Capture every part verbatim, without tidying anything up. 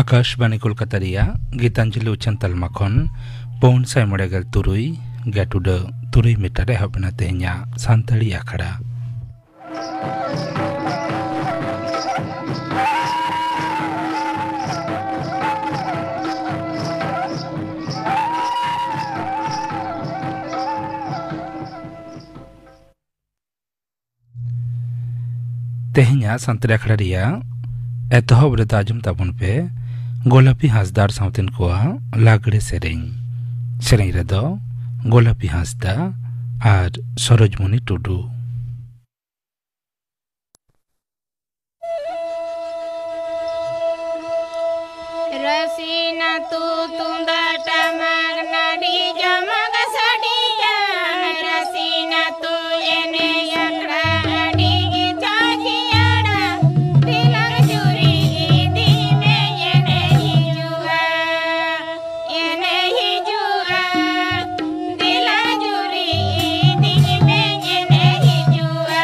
ᱟᱠᱟᱥᱵᱟᱬᱤ ᱠᱳᱞᱠᱟᱛᱟ ᱨᱮᱭᱟᱜ ᱜᱤᱛᱟᱧᱡᱚᱞᱤ ᱩᱪᱷᱟᱹᱱ ᱛᱟᱞᱢᱟ ᱠᱷᱚᱱ ᱯᱩᱱ ᱥᱟᱭ ᱢᱚᱬᱮ ᱜᱮᱞ ᱛᱩᱨᱩᱭ ᱜᱮᱴ ᱩᱰᱟᱹ ᱛᱩᱨᱩᱭ ᱢᱤᱴᱟᱨ ᱮᱦᱚᱵ ᱮᱱᱟ ᱛᱮᱦᱮᱧᱟᱜ ᱥᱟᱱᱛᱟᱲᱤ ᱟᱠᱷᱲᱟ᱾ ᱛᱮᱦᱮᱧᱟᱜ ᱥᱟᱱᱛᱟᱲᱤ ᱟᱠᱷᱲᱟ ᱨᱮᱭᱟᱜ ᱮᱛᱚᱦᱚᱵ ᱨᱮᱫᱚ ᱟᱸᱡᱚᱢ ᱛᱟᱵᱚᱱ ᱯᱮ ᱜᱳᱞᱟᱯᱤ ᱦᱟᱸᱥᱫᱟ ᱟᱨ ᱥᱟᱶᱛᱮᱱ ᱠᱚᱣᱟᱜ ᱞᱟᱜᱽᱲᱮ ᱥᱮᱨᱮᱧ᱾ ᱥᱮᱨᱮᱧ ᱨᱮᱫᱚ ᱜᱳᱞᱟᱯᱤ ᱦᱟᱸᱥᱫᱟ ᱟᱨ ᱥᱚᱨᱳᱡᱽᱢᱚᱱᱤ ᱴᱩᱰᱩ᱾ ᱨᱟᱹᱥᱤᱱ ᱟᱹᱛᱩ ᱛᱩᱢᱫᱟᱜ ᱴᱟᱢᱟᱠ ᱱᱟᱹᱰᱤ ᱡᱚᱢᱚᱠ ᱥᱟᱰᱮᱭᱟ᱾ ᱨᱟᱹᱥᱤᱱ ᱟᱹᱛᱩ ᱮᱱᱮᱡ ᱟᱠᱷᱲᱟ ᱟᱹᱰᱤ ᱜᱮ ᱪᱟᱹᱦᱤᱭᱟᱲᱟ᱾ ᱛᱤᱞᱟᱹ ᱡᱩᱨᱤ ᱤᱫᱤ ᱢᱮ ᱮᱱᱮᱡ ᱦᱤᱡᱩᱜᱼᱟ᱾ ᱮᱱᱮᱡ ᱦᱤᱡᱩᱜᱼᱟ᱾ ᱫᱮᱞᱟ ᱡᱩᱨᱤ ᱤᱫᱤᱧ ᱢᱮ ᱮᱱᱮᱡ ᱦᱤᱡᱩᱜᱼᱟ᱾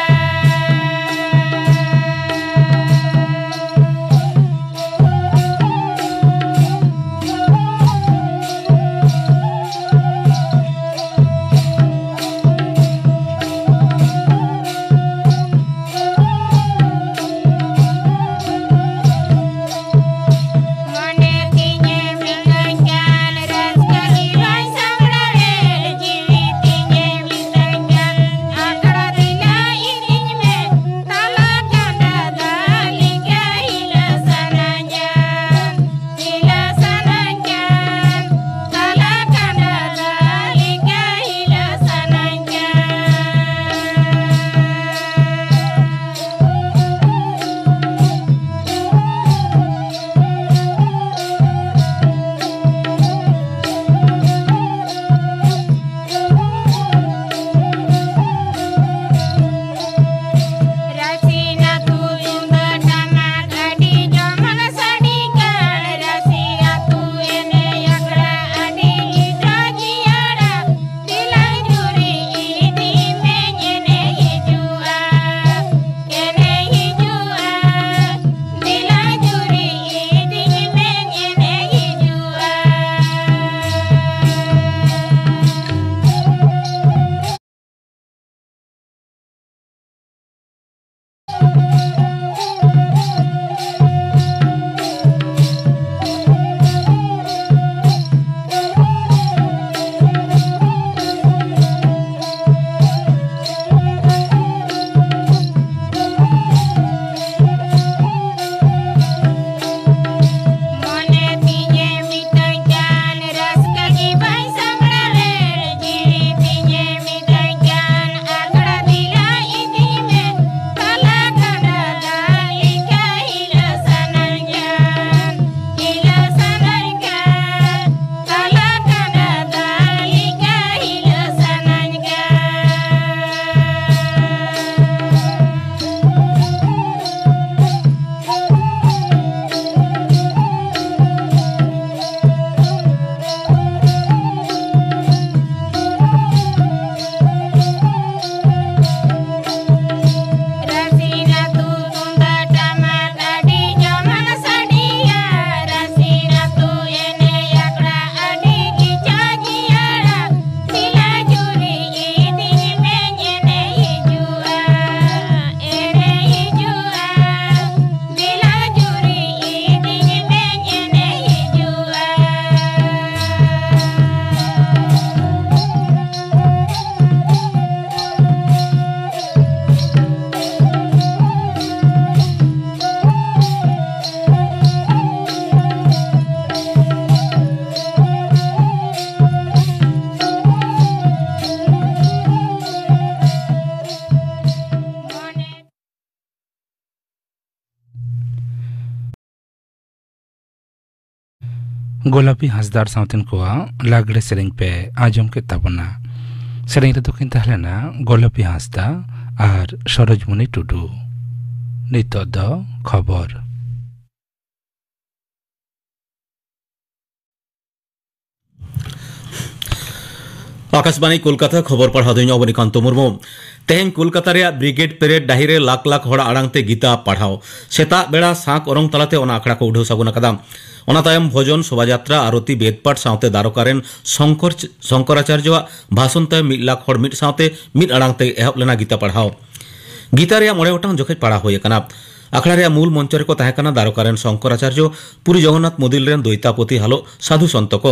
ᱜᱳᱞᱟᱯᱤ ᱦᱟᱸᱥᱫᱟ ᱟᱨ ᱥᱟᱶᱛᱮᱱ ᱠᱚᱣᱟᱜ ᱞᱟᱜᱽᱲᱮ ᱥᱮᱨᱮᱧ ᱯᱮ ᱟᱸᱡᱚᱢ ᱠᱮᱫ ᱛᱟᱵᱚᱱᱟ᱾ ᱥᱮᱨᱮᱧ ᱨᱮᱫᱚ ᱠᱤᱱ ᱛᱟᱦᱮᱸ ᱞᱮᱱᱟ ᱜᱳᱞᱟᱯᱤ ᱦᱟᱸᱥᱫᱟ ᱟᱨ ᱥᱚᱨᱳᱡᱽᱢᱩᱱᱤ ᱴᱩᱰᱩ᱾ ᱱᱤᱛᱚᱜ ᱫᱚ ᱠᱷᱚᱵᱚᱨ᱾ ᱟᱠᱟᱥᱵᱟᱬᱤ ᱠᱳᱞᱠᱟᱛᱟ, ᱠᱷᱚᱵᱚᱨ ᱯᱟᱲᱦᱟᱣ ᱫᱚᱧ ᱚᱵᱚᱱᱤᱠᱟᱱᱛᱚ ᱢᱩᱨᱢᱩ᱾ ᱛᱮᱦᱮᱧ ᱠᱳᱞᱠᱟᱛᱟ ᱨᱮᱭᱟᱜ ᱵᱨᱤᱜᱮᱰ ᱯᱮᱨᱮᱰ ᱰᱟᱹᱦᱤ ᱨᱮ ᱞᱟᱠᱷ ᱞᱟᱠᱷ ᱦᱚᱲᱟᱜ ᱟᱲᱟᱝ ᱛᱮ ᱜᱤᱛᱟ ᱯᱟᱲᱦᱟᱣ᱾ ᱥᱮᱛᱟᱜ ᱵᱮᱲᱟ ᱥᱟᱸᱠ ᱚᱨᱚᱝ ᱛᱟᱞᱟᱛᱮ ᱚᱱᱟ ᱟᱠᱷᱲᱟ ᱠᱚ ᱩᱰᱷᱟᱹᱣ ᱥᱟᱹᱜᱩᱱ ᱟᱠᱟᱫᱟ᱾ ᱚᱱᱟ ᱛᱟᱭᱚᱢ ᱵᱷᱚᱡᱚᱱ, ᱥᱚᱵᱷᱟᱡᱟᱛᱨᱟ, ᱟᱨᱚᱛᱤ, ᱵᱮᱫᱯᱟᱴ ᱥᱟᱶᱛᱮ ᱫᱟᱨᱚᱠᱟ ᱨᱮᱱ ᱥᱚᱝᱠᱚᱨ-, ᱥᱚᱝᱠᱚᱨᱟᱪᱟᱨᱡᱚᱣᱟᱜ ᱵᱷᱟᱥᱚᱱ ᱛᱟᱭᱚᱢ ᱢᱤᱫ ᱞᱟᱠᱷ ᱦᱚᱲ ᱢᱤᱫ ᱥᱟᱶᱛᱮ ᱢᱤᱫ ᱟᱲᱟᱝ ᱛᱮ ᱮᱦᱚᱵ ᱞᱮᱱᱟ ᱜᱤᱛᱟ ᱯᱟᱲᱦᱟᱣ᱾ ᱜᱤᱛᱟ ᱨᱮᱭᱟᱜ ᱢᱚᱬᱮ ᱜᱚᱴᱟᱝ ᱡᱚᱠᱷᱮᱡ ᱯᱟᱲᱦᱟᱣ ᱦᱩᱭ ᱟᱠᱟᱱᱟ᱾ ᱟᱠᱷᱲᱟ ᱨᱮᱭᱟᱜ ᱢᱩᱞ ᱢᱚᱧᱪᱚ ᱨᱮᱠᱚ ᱛᱟᱦᱮᱸ ᱠᱟᱱᱟ ᱫᱟᱨᱚᱠᱟ ᱨᱮᱱ ᱥᱚᱝᱠᱚᱨᱟᱪᱟᱨᱡᱚ, ᱯᱩᱨᱤ ᱡᱚᱜᱚᱱᱱᱟᱛᱷ ᱢᱚᱱᱫᱤᱨ ᱨᱮᱱ ᱫᱚᱭᱛᱟᱯᱚᱛᱤ ᱦᱟᱞᱚ ᱥᱟᱫᱷᱩ ᱥᱚᱱᱛᱚ ᱠᱚ᱾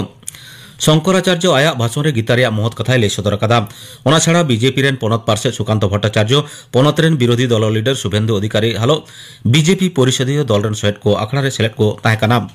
ᱥᱚᱝᱠᱚᱨᱟᱪᱟᱨᱡᱚ ᱟᱭᱟᱜ ᱵᱷᱟᱥᱚᱱ ᱨᱮ ᱜᱤᱛᱟ ᱨᱮᱭᱟᱜ ᱢᱚᱦᱚᱛ ᱠᱟᱛᱷᱟᱭ ᱞᱟᱹᱭ ᱥᱚᱫᱚᱨ ᱟᱠᱟᱫᱟ᱾ ᱚᱱᱟ ᱪᱷᱟᱲᱟ ᱵᱤᱡᱮᱯᱤ ᱨᱮᱱ ᱯᱚᱱᱚᱛ ᱯᱟᱨᱥᱮᱛ ᱥᱩᱠᱟᱱᱛᱚ ᱵᱷᱚᱴᱴᱟᱪᱟᱨᱡᱚ, ᱯᱚᱱᱚᱛ ᱨᱮᱱ ᱵᱤᱨᱳᱫᱷᱤ ᱫᱚᱞ ᱞᱤᱰᱟᱨ ᱥᱩᱵᱷᱮᱱᱫᱩ ᱚᱫᱷᱤᱠᱟᱨᱤ ᱦᱟᱞᱚ, ᱵᱤᱡᱮᱯᱤ ᱯᱚᱨᱤᱥᱚᱫᱤᱭᱚ ᱫᱚᱞ ᱨᱮᱱ ᱥᱚᱦᱮᱫ ᱠᱚ ᱟᱠᱷᱲᱟ ᱨᱮ ᱥᱮᱞᱮᱫ ᱠᱚ ᱛᱟᱦᱮᱸ ᱠᱟᱱᱟ᱾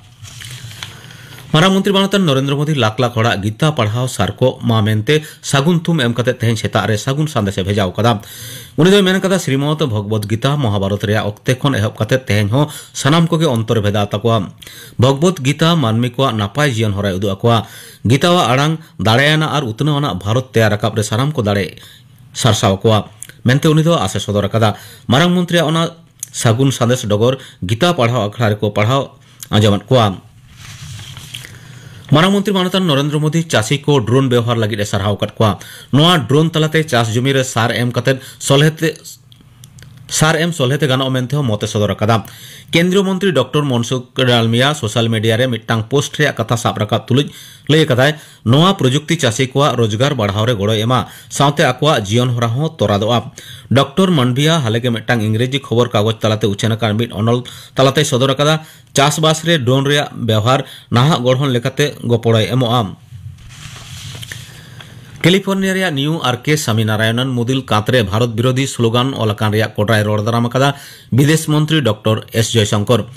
ᱢᱟᱨᱟᱝ ᱢᱚᱱᱛᱨᱤ ᱢᱟᱱᱚᱛᱟᱱ ᱱᱚᱨᱮᱱᱫᱨᱚ ᱢᱳᱫᱤ ᱞᱟᱠᱷ ᱞᱟᱠᱷ ᱦᱚᱲᱟᱜ ᱜᱤᱛᱟ ᱯᱟᱲᱦᱟᱣ ᱥᱟᱨ ᱠᱚᱜ ᱢᱟ ᱢᱮᱱᱛᱮ ᱥᱟᱹᱜᱩᱱ ᱛᱷᱩᱢ ᱮᱢ ᱠᱟᱛᱮ ᱛᱮᱦᱮᱧ ᱥᱮᱛᱟᱜ ᱨᱮ ᱥᱟᱹᱜᱩᱱ ᱥᱟᱸᱫᱮᱥ ᱮ ᱵᱷᱮᱡᱟ ᱟᱠᱟᱫᱟ᱾ ᱩᱱᱤ ᱫᱚᱭ ᱢᱮᱱ ᱠᱟᱫᱟ, ᱥᱨᱤᱢᱚᱫ ᱵᱷᱚᱜᱚᱵᱚᱫ ᱜᱤᱛᱟ ᱢᱚᱦᱟᱵᱷᱟᱨᱚᱛ ᱨᱮᱭᱟᱜ ᱚᱠᱛᱮ ᱠᱷᱚᱱ ᱮᱦᱚᱵ ᱠᱟᱛᱮ ᱛᱮᱦᱮᱧ ᱦᱚᱸ ᱥᱟᱱᱟᱢ ᱠᱚᱜᱮ ᱚᱱᱛᱚᱨ ᱮ ᱵᱷᱮᱫᱟ ᱛᱟᱠᱚᱣᱟ᱾ ᱵᱷᱚᱜᱚᱵᱚᱫ ᱜᱤᱛᱟ ᱢᱟᱹᱱᱢᱤ ᱠᱚᱣᱟᱜ ᱱᱟᱯᱟᱭ ᱡᱤᱭᱚᱱ ᱦᱚᱨᱟᱭ ᱩᱫᱩᱜ ᱟᱠᱚᱣᱟ᱾ ᱜᱤᱛᱟᱣᱟᱜ ᱟᱲᱟᱝ ᱫᱟᱲᱮᱭᱟᱱᱟ ᱟᱨ ᱩᱛᱱᱟᱹᱣ ᱟᱱᱟᱜ ᱵᱷᱟᱨᱚᱛ ᱛᱮᱭᱟᱨ ᱨᱟᱠᱟᱵ ᱨᱮ ᱥᱟᱱᱟᱢ ᱠᱚ ᱫᱟᱲᱮ ᱥᱟᱨᱥᱟᱣ ᱟᱠᱚᱣᱟ ᱢᱮᱱᱛᱮ ᱩᱱᱤ ᱫᱚ ᱟᱥ ᱮ ᱥᱚᱫᱚᱨ ᱟᱠᱟᱫᱟ᱾ ᱢᱟᱨᱟᱝ ᱢᱚᱱᱛᱨᱤᱭᱟᱜ ᱚᱱᱟ ᱥᱟᱹᱜᱩᱱ ᱥᱟᱸᱫᱮᱥ ᱰᱚᱜᱚᱨ ᱜᱤᱛᱟ ᱯᱟᱲᱦᱟᱣ ᱟᱠᱷᱲᱟ ᱨᱮᱠᱚ ᱯᱟᱲᱦᱟᱣ ᱟᱸᱡᱚᱢᱟᱫ ᱠᱚᱣᱟ᱾ ᱢᱟᱨᱟᱝ ᱢᱚᱱᱛᱨᱤ ᱢᱟᱱᱚᱛᱟᱱ ᱱᱚᱨᱮᱱᱫᱨᱚ ᱢᱳᱫᱤ ᱪᱟᱹᱥᱤ ᱠᱚ ᱰᱨᱳᱱ ᱵᱮᱣᱦᱟᱨ ᱞᱟᱹᱜᱤᱫ ᱮ ᱥᱟᱨᱦᱟᱣ ᱟᱠᱟᱫ ᱠᱚᱣᱟ᱾ ᱱᱚᱣᱟ ᱰᱨᱳᱱ ᱛᱟᱞᱟᱛᱮ ᱪᱟᱥ ᱡᱚᱢᱤ ᱨᱮ ᱥᱟᱨ ᱮᱢ ᱠᱟᱛᱮ ᱥᱚᱞᱦᱮ ᱛᱮ, ᱥᱟᱨ ᱮᱢ ᱥᱚᱞᱦᱮ ᱛᱮ ᱜᱟᱱᱚᱜᱼᱟ ᱢᱮᱱᱛᱮ ᱦᱚᱸ ᱢᱚᱛᱮ ᱥᱚᱫᱚᱨ ᱟᱠᱟᱫᱟ᱾ ᱠᱮᱱᱫᱨᱤᱭᱚ ᱢᱚᱱᱛᱨᱤ ᱰᱚᱠᱴᱚᱨ ᱢᱚᱱᱥᱩᱠᱷ ᱰᱟᱞᱢᱤᱭᱟ ᱥᱳᱥᱟᱞ ᱢᱤᱰᱤᱭᱟ ᱨᱮ ᱢᱤᱫᱴᱟᱝ ᱯᱳᱥᱴ ᱨᱮᱭᱟᱜ ᱠᱟᱛᱷᱟ ᱥᱟᱵ ᱨᱟᱠᱟᱵ ᱛᱩᱞᱩᱡ ᱞᱟᱹᱭ ᱟᱠᱟᱫᱟᱭ, ᱱᱚᱣᱟ ᱯᱨᱚᱡᱩᱠᱛᱤ ᱪᱟᱹᱥᱤ ᱠᱚᱣᱟᱜ ᱨᱳᱡᱽᱜᱟᱨ ᱵᱟᱲᱦᱟᱣ ᱨᱮ ᱜᱚᱲᱚᱭ ᱮᱢᱟ, ᱥᱟᱶᱛᱮ ᱟᱠᱚᱣᱟᱜ ᱡᱤᱭᱚᱱ ᱦᱚᱨᱟ ᱦᱚᱸ ᱛᱚᱨᱟᱫᱚᱜᱼᱟ᱾ ᱰᱚᱠᱴᱚᱨ ᱢᱟᱱᱰᱵᱷᱤᱭᱟ ᱦᱟᱞᱮᱜᱮ ᱢᱤᱫᱴᱟᱝ ᱤᱝᱨᱮᱡᱤ ᱠᱷᱚᱵᱚᱨ ᱠᱟᱜᱚᱡᱽ ᱛᱟᱞᱟᱛᱮ ᱩᱪᱷᱟᱹᱱ ᱟᱠᱟᱱ ᱢᱤᱫ ᱚᱱᱚᱞ ᱛᱟᱞᱟᱛᱮᱭ ᱥᱚᱫᱚᱨ ᱟᱠᱟᱫᱟ, ᱪᱟᱥᱵᱟᱥ ᱨᱮ ᱰᱨᱳᱱ ᱨᱮᱭᱟᱜ ᱵᱮᱣᱦᱟᱨ ᱱᱟᱦᱟᱜ ᱜᱚᱲᱦᱚᱱ ᱞᱮᱠᱟᱛᱮ ᱜᱚᱯᱚᱲᱚᱭ ᱮᱢᱚᱜᱼᱟ᱾ ᱠᱮᱞᱤᱯᱷᱳᱨᱱᱤᱭᱟ ᱨᱮᱭᱟᱜ ᱱᱤᱭᱩ ᱟᱨ ᱠᱮ ᱥᱟᱢᱤᱱᱟᱨᱟᱭᱚᱱᱚᱱ ᱢᱩᱫᱤᱞ ᱠᱟᱸᱛ ᱨᱮ ᱵᱷᱟᱨᱚᱛ ᱵᱤᱨᱳᱫᱷᱤ ᱥᱞᱳᱜᱟᱱ ᱚᱞ ᱟᱠᱟᱱ ᱨᱮᱭᱟᱜ ᱠᱚᱰᱨᱟᱭ ᱨᱚᱲ ᱫᱟᱨᱟᱢ ᱟᱠᱟᱫᱟ ᱵᱤᱫᱮᱥ ᱢᱚᱱᱛᱨᱤ ᱰᱚᱠᱴᱚᱨ ᱮᱥ ᱡᱚᱭᱥᱚᱝᱠᱚᱨ᱾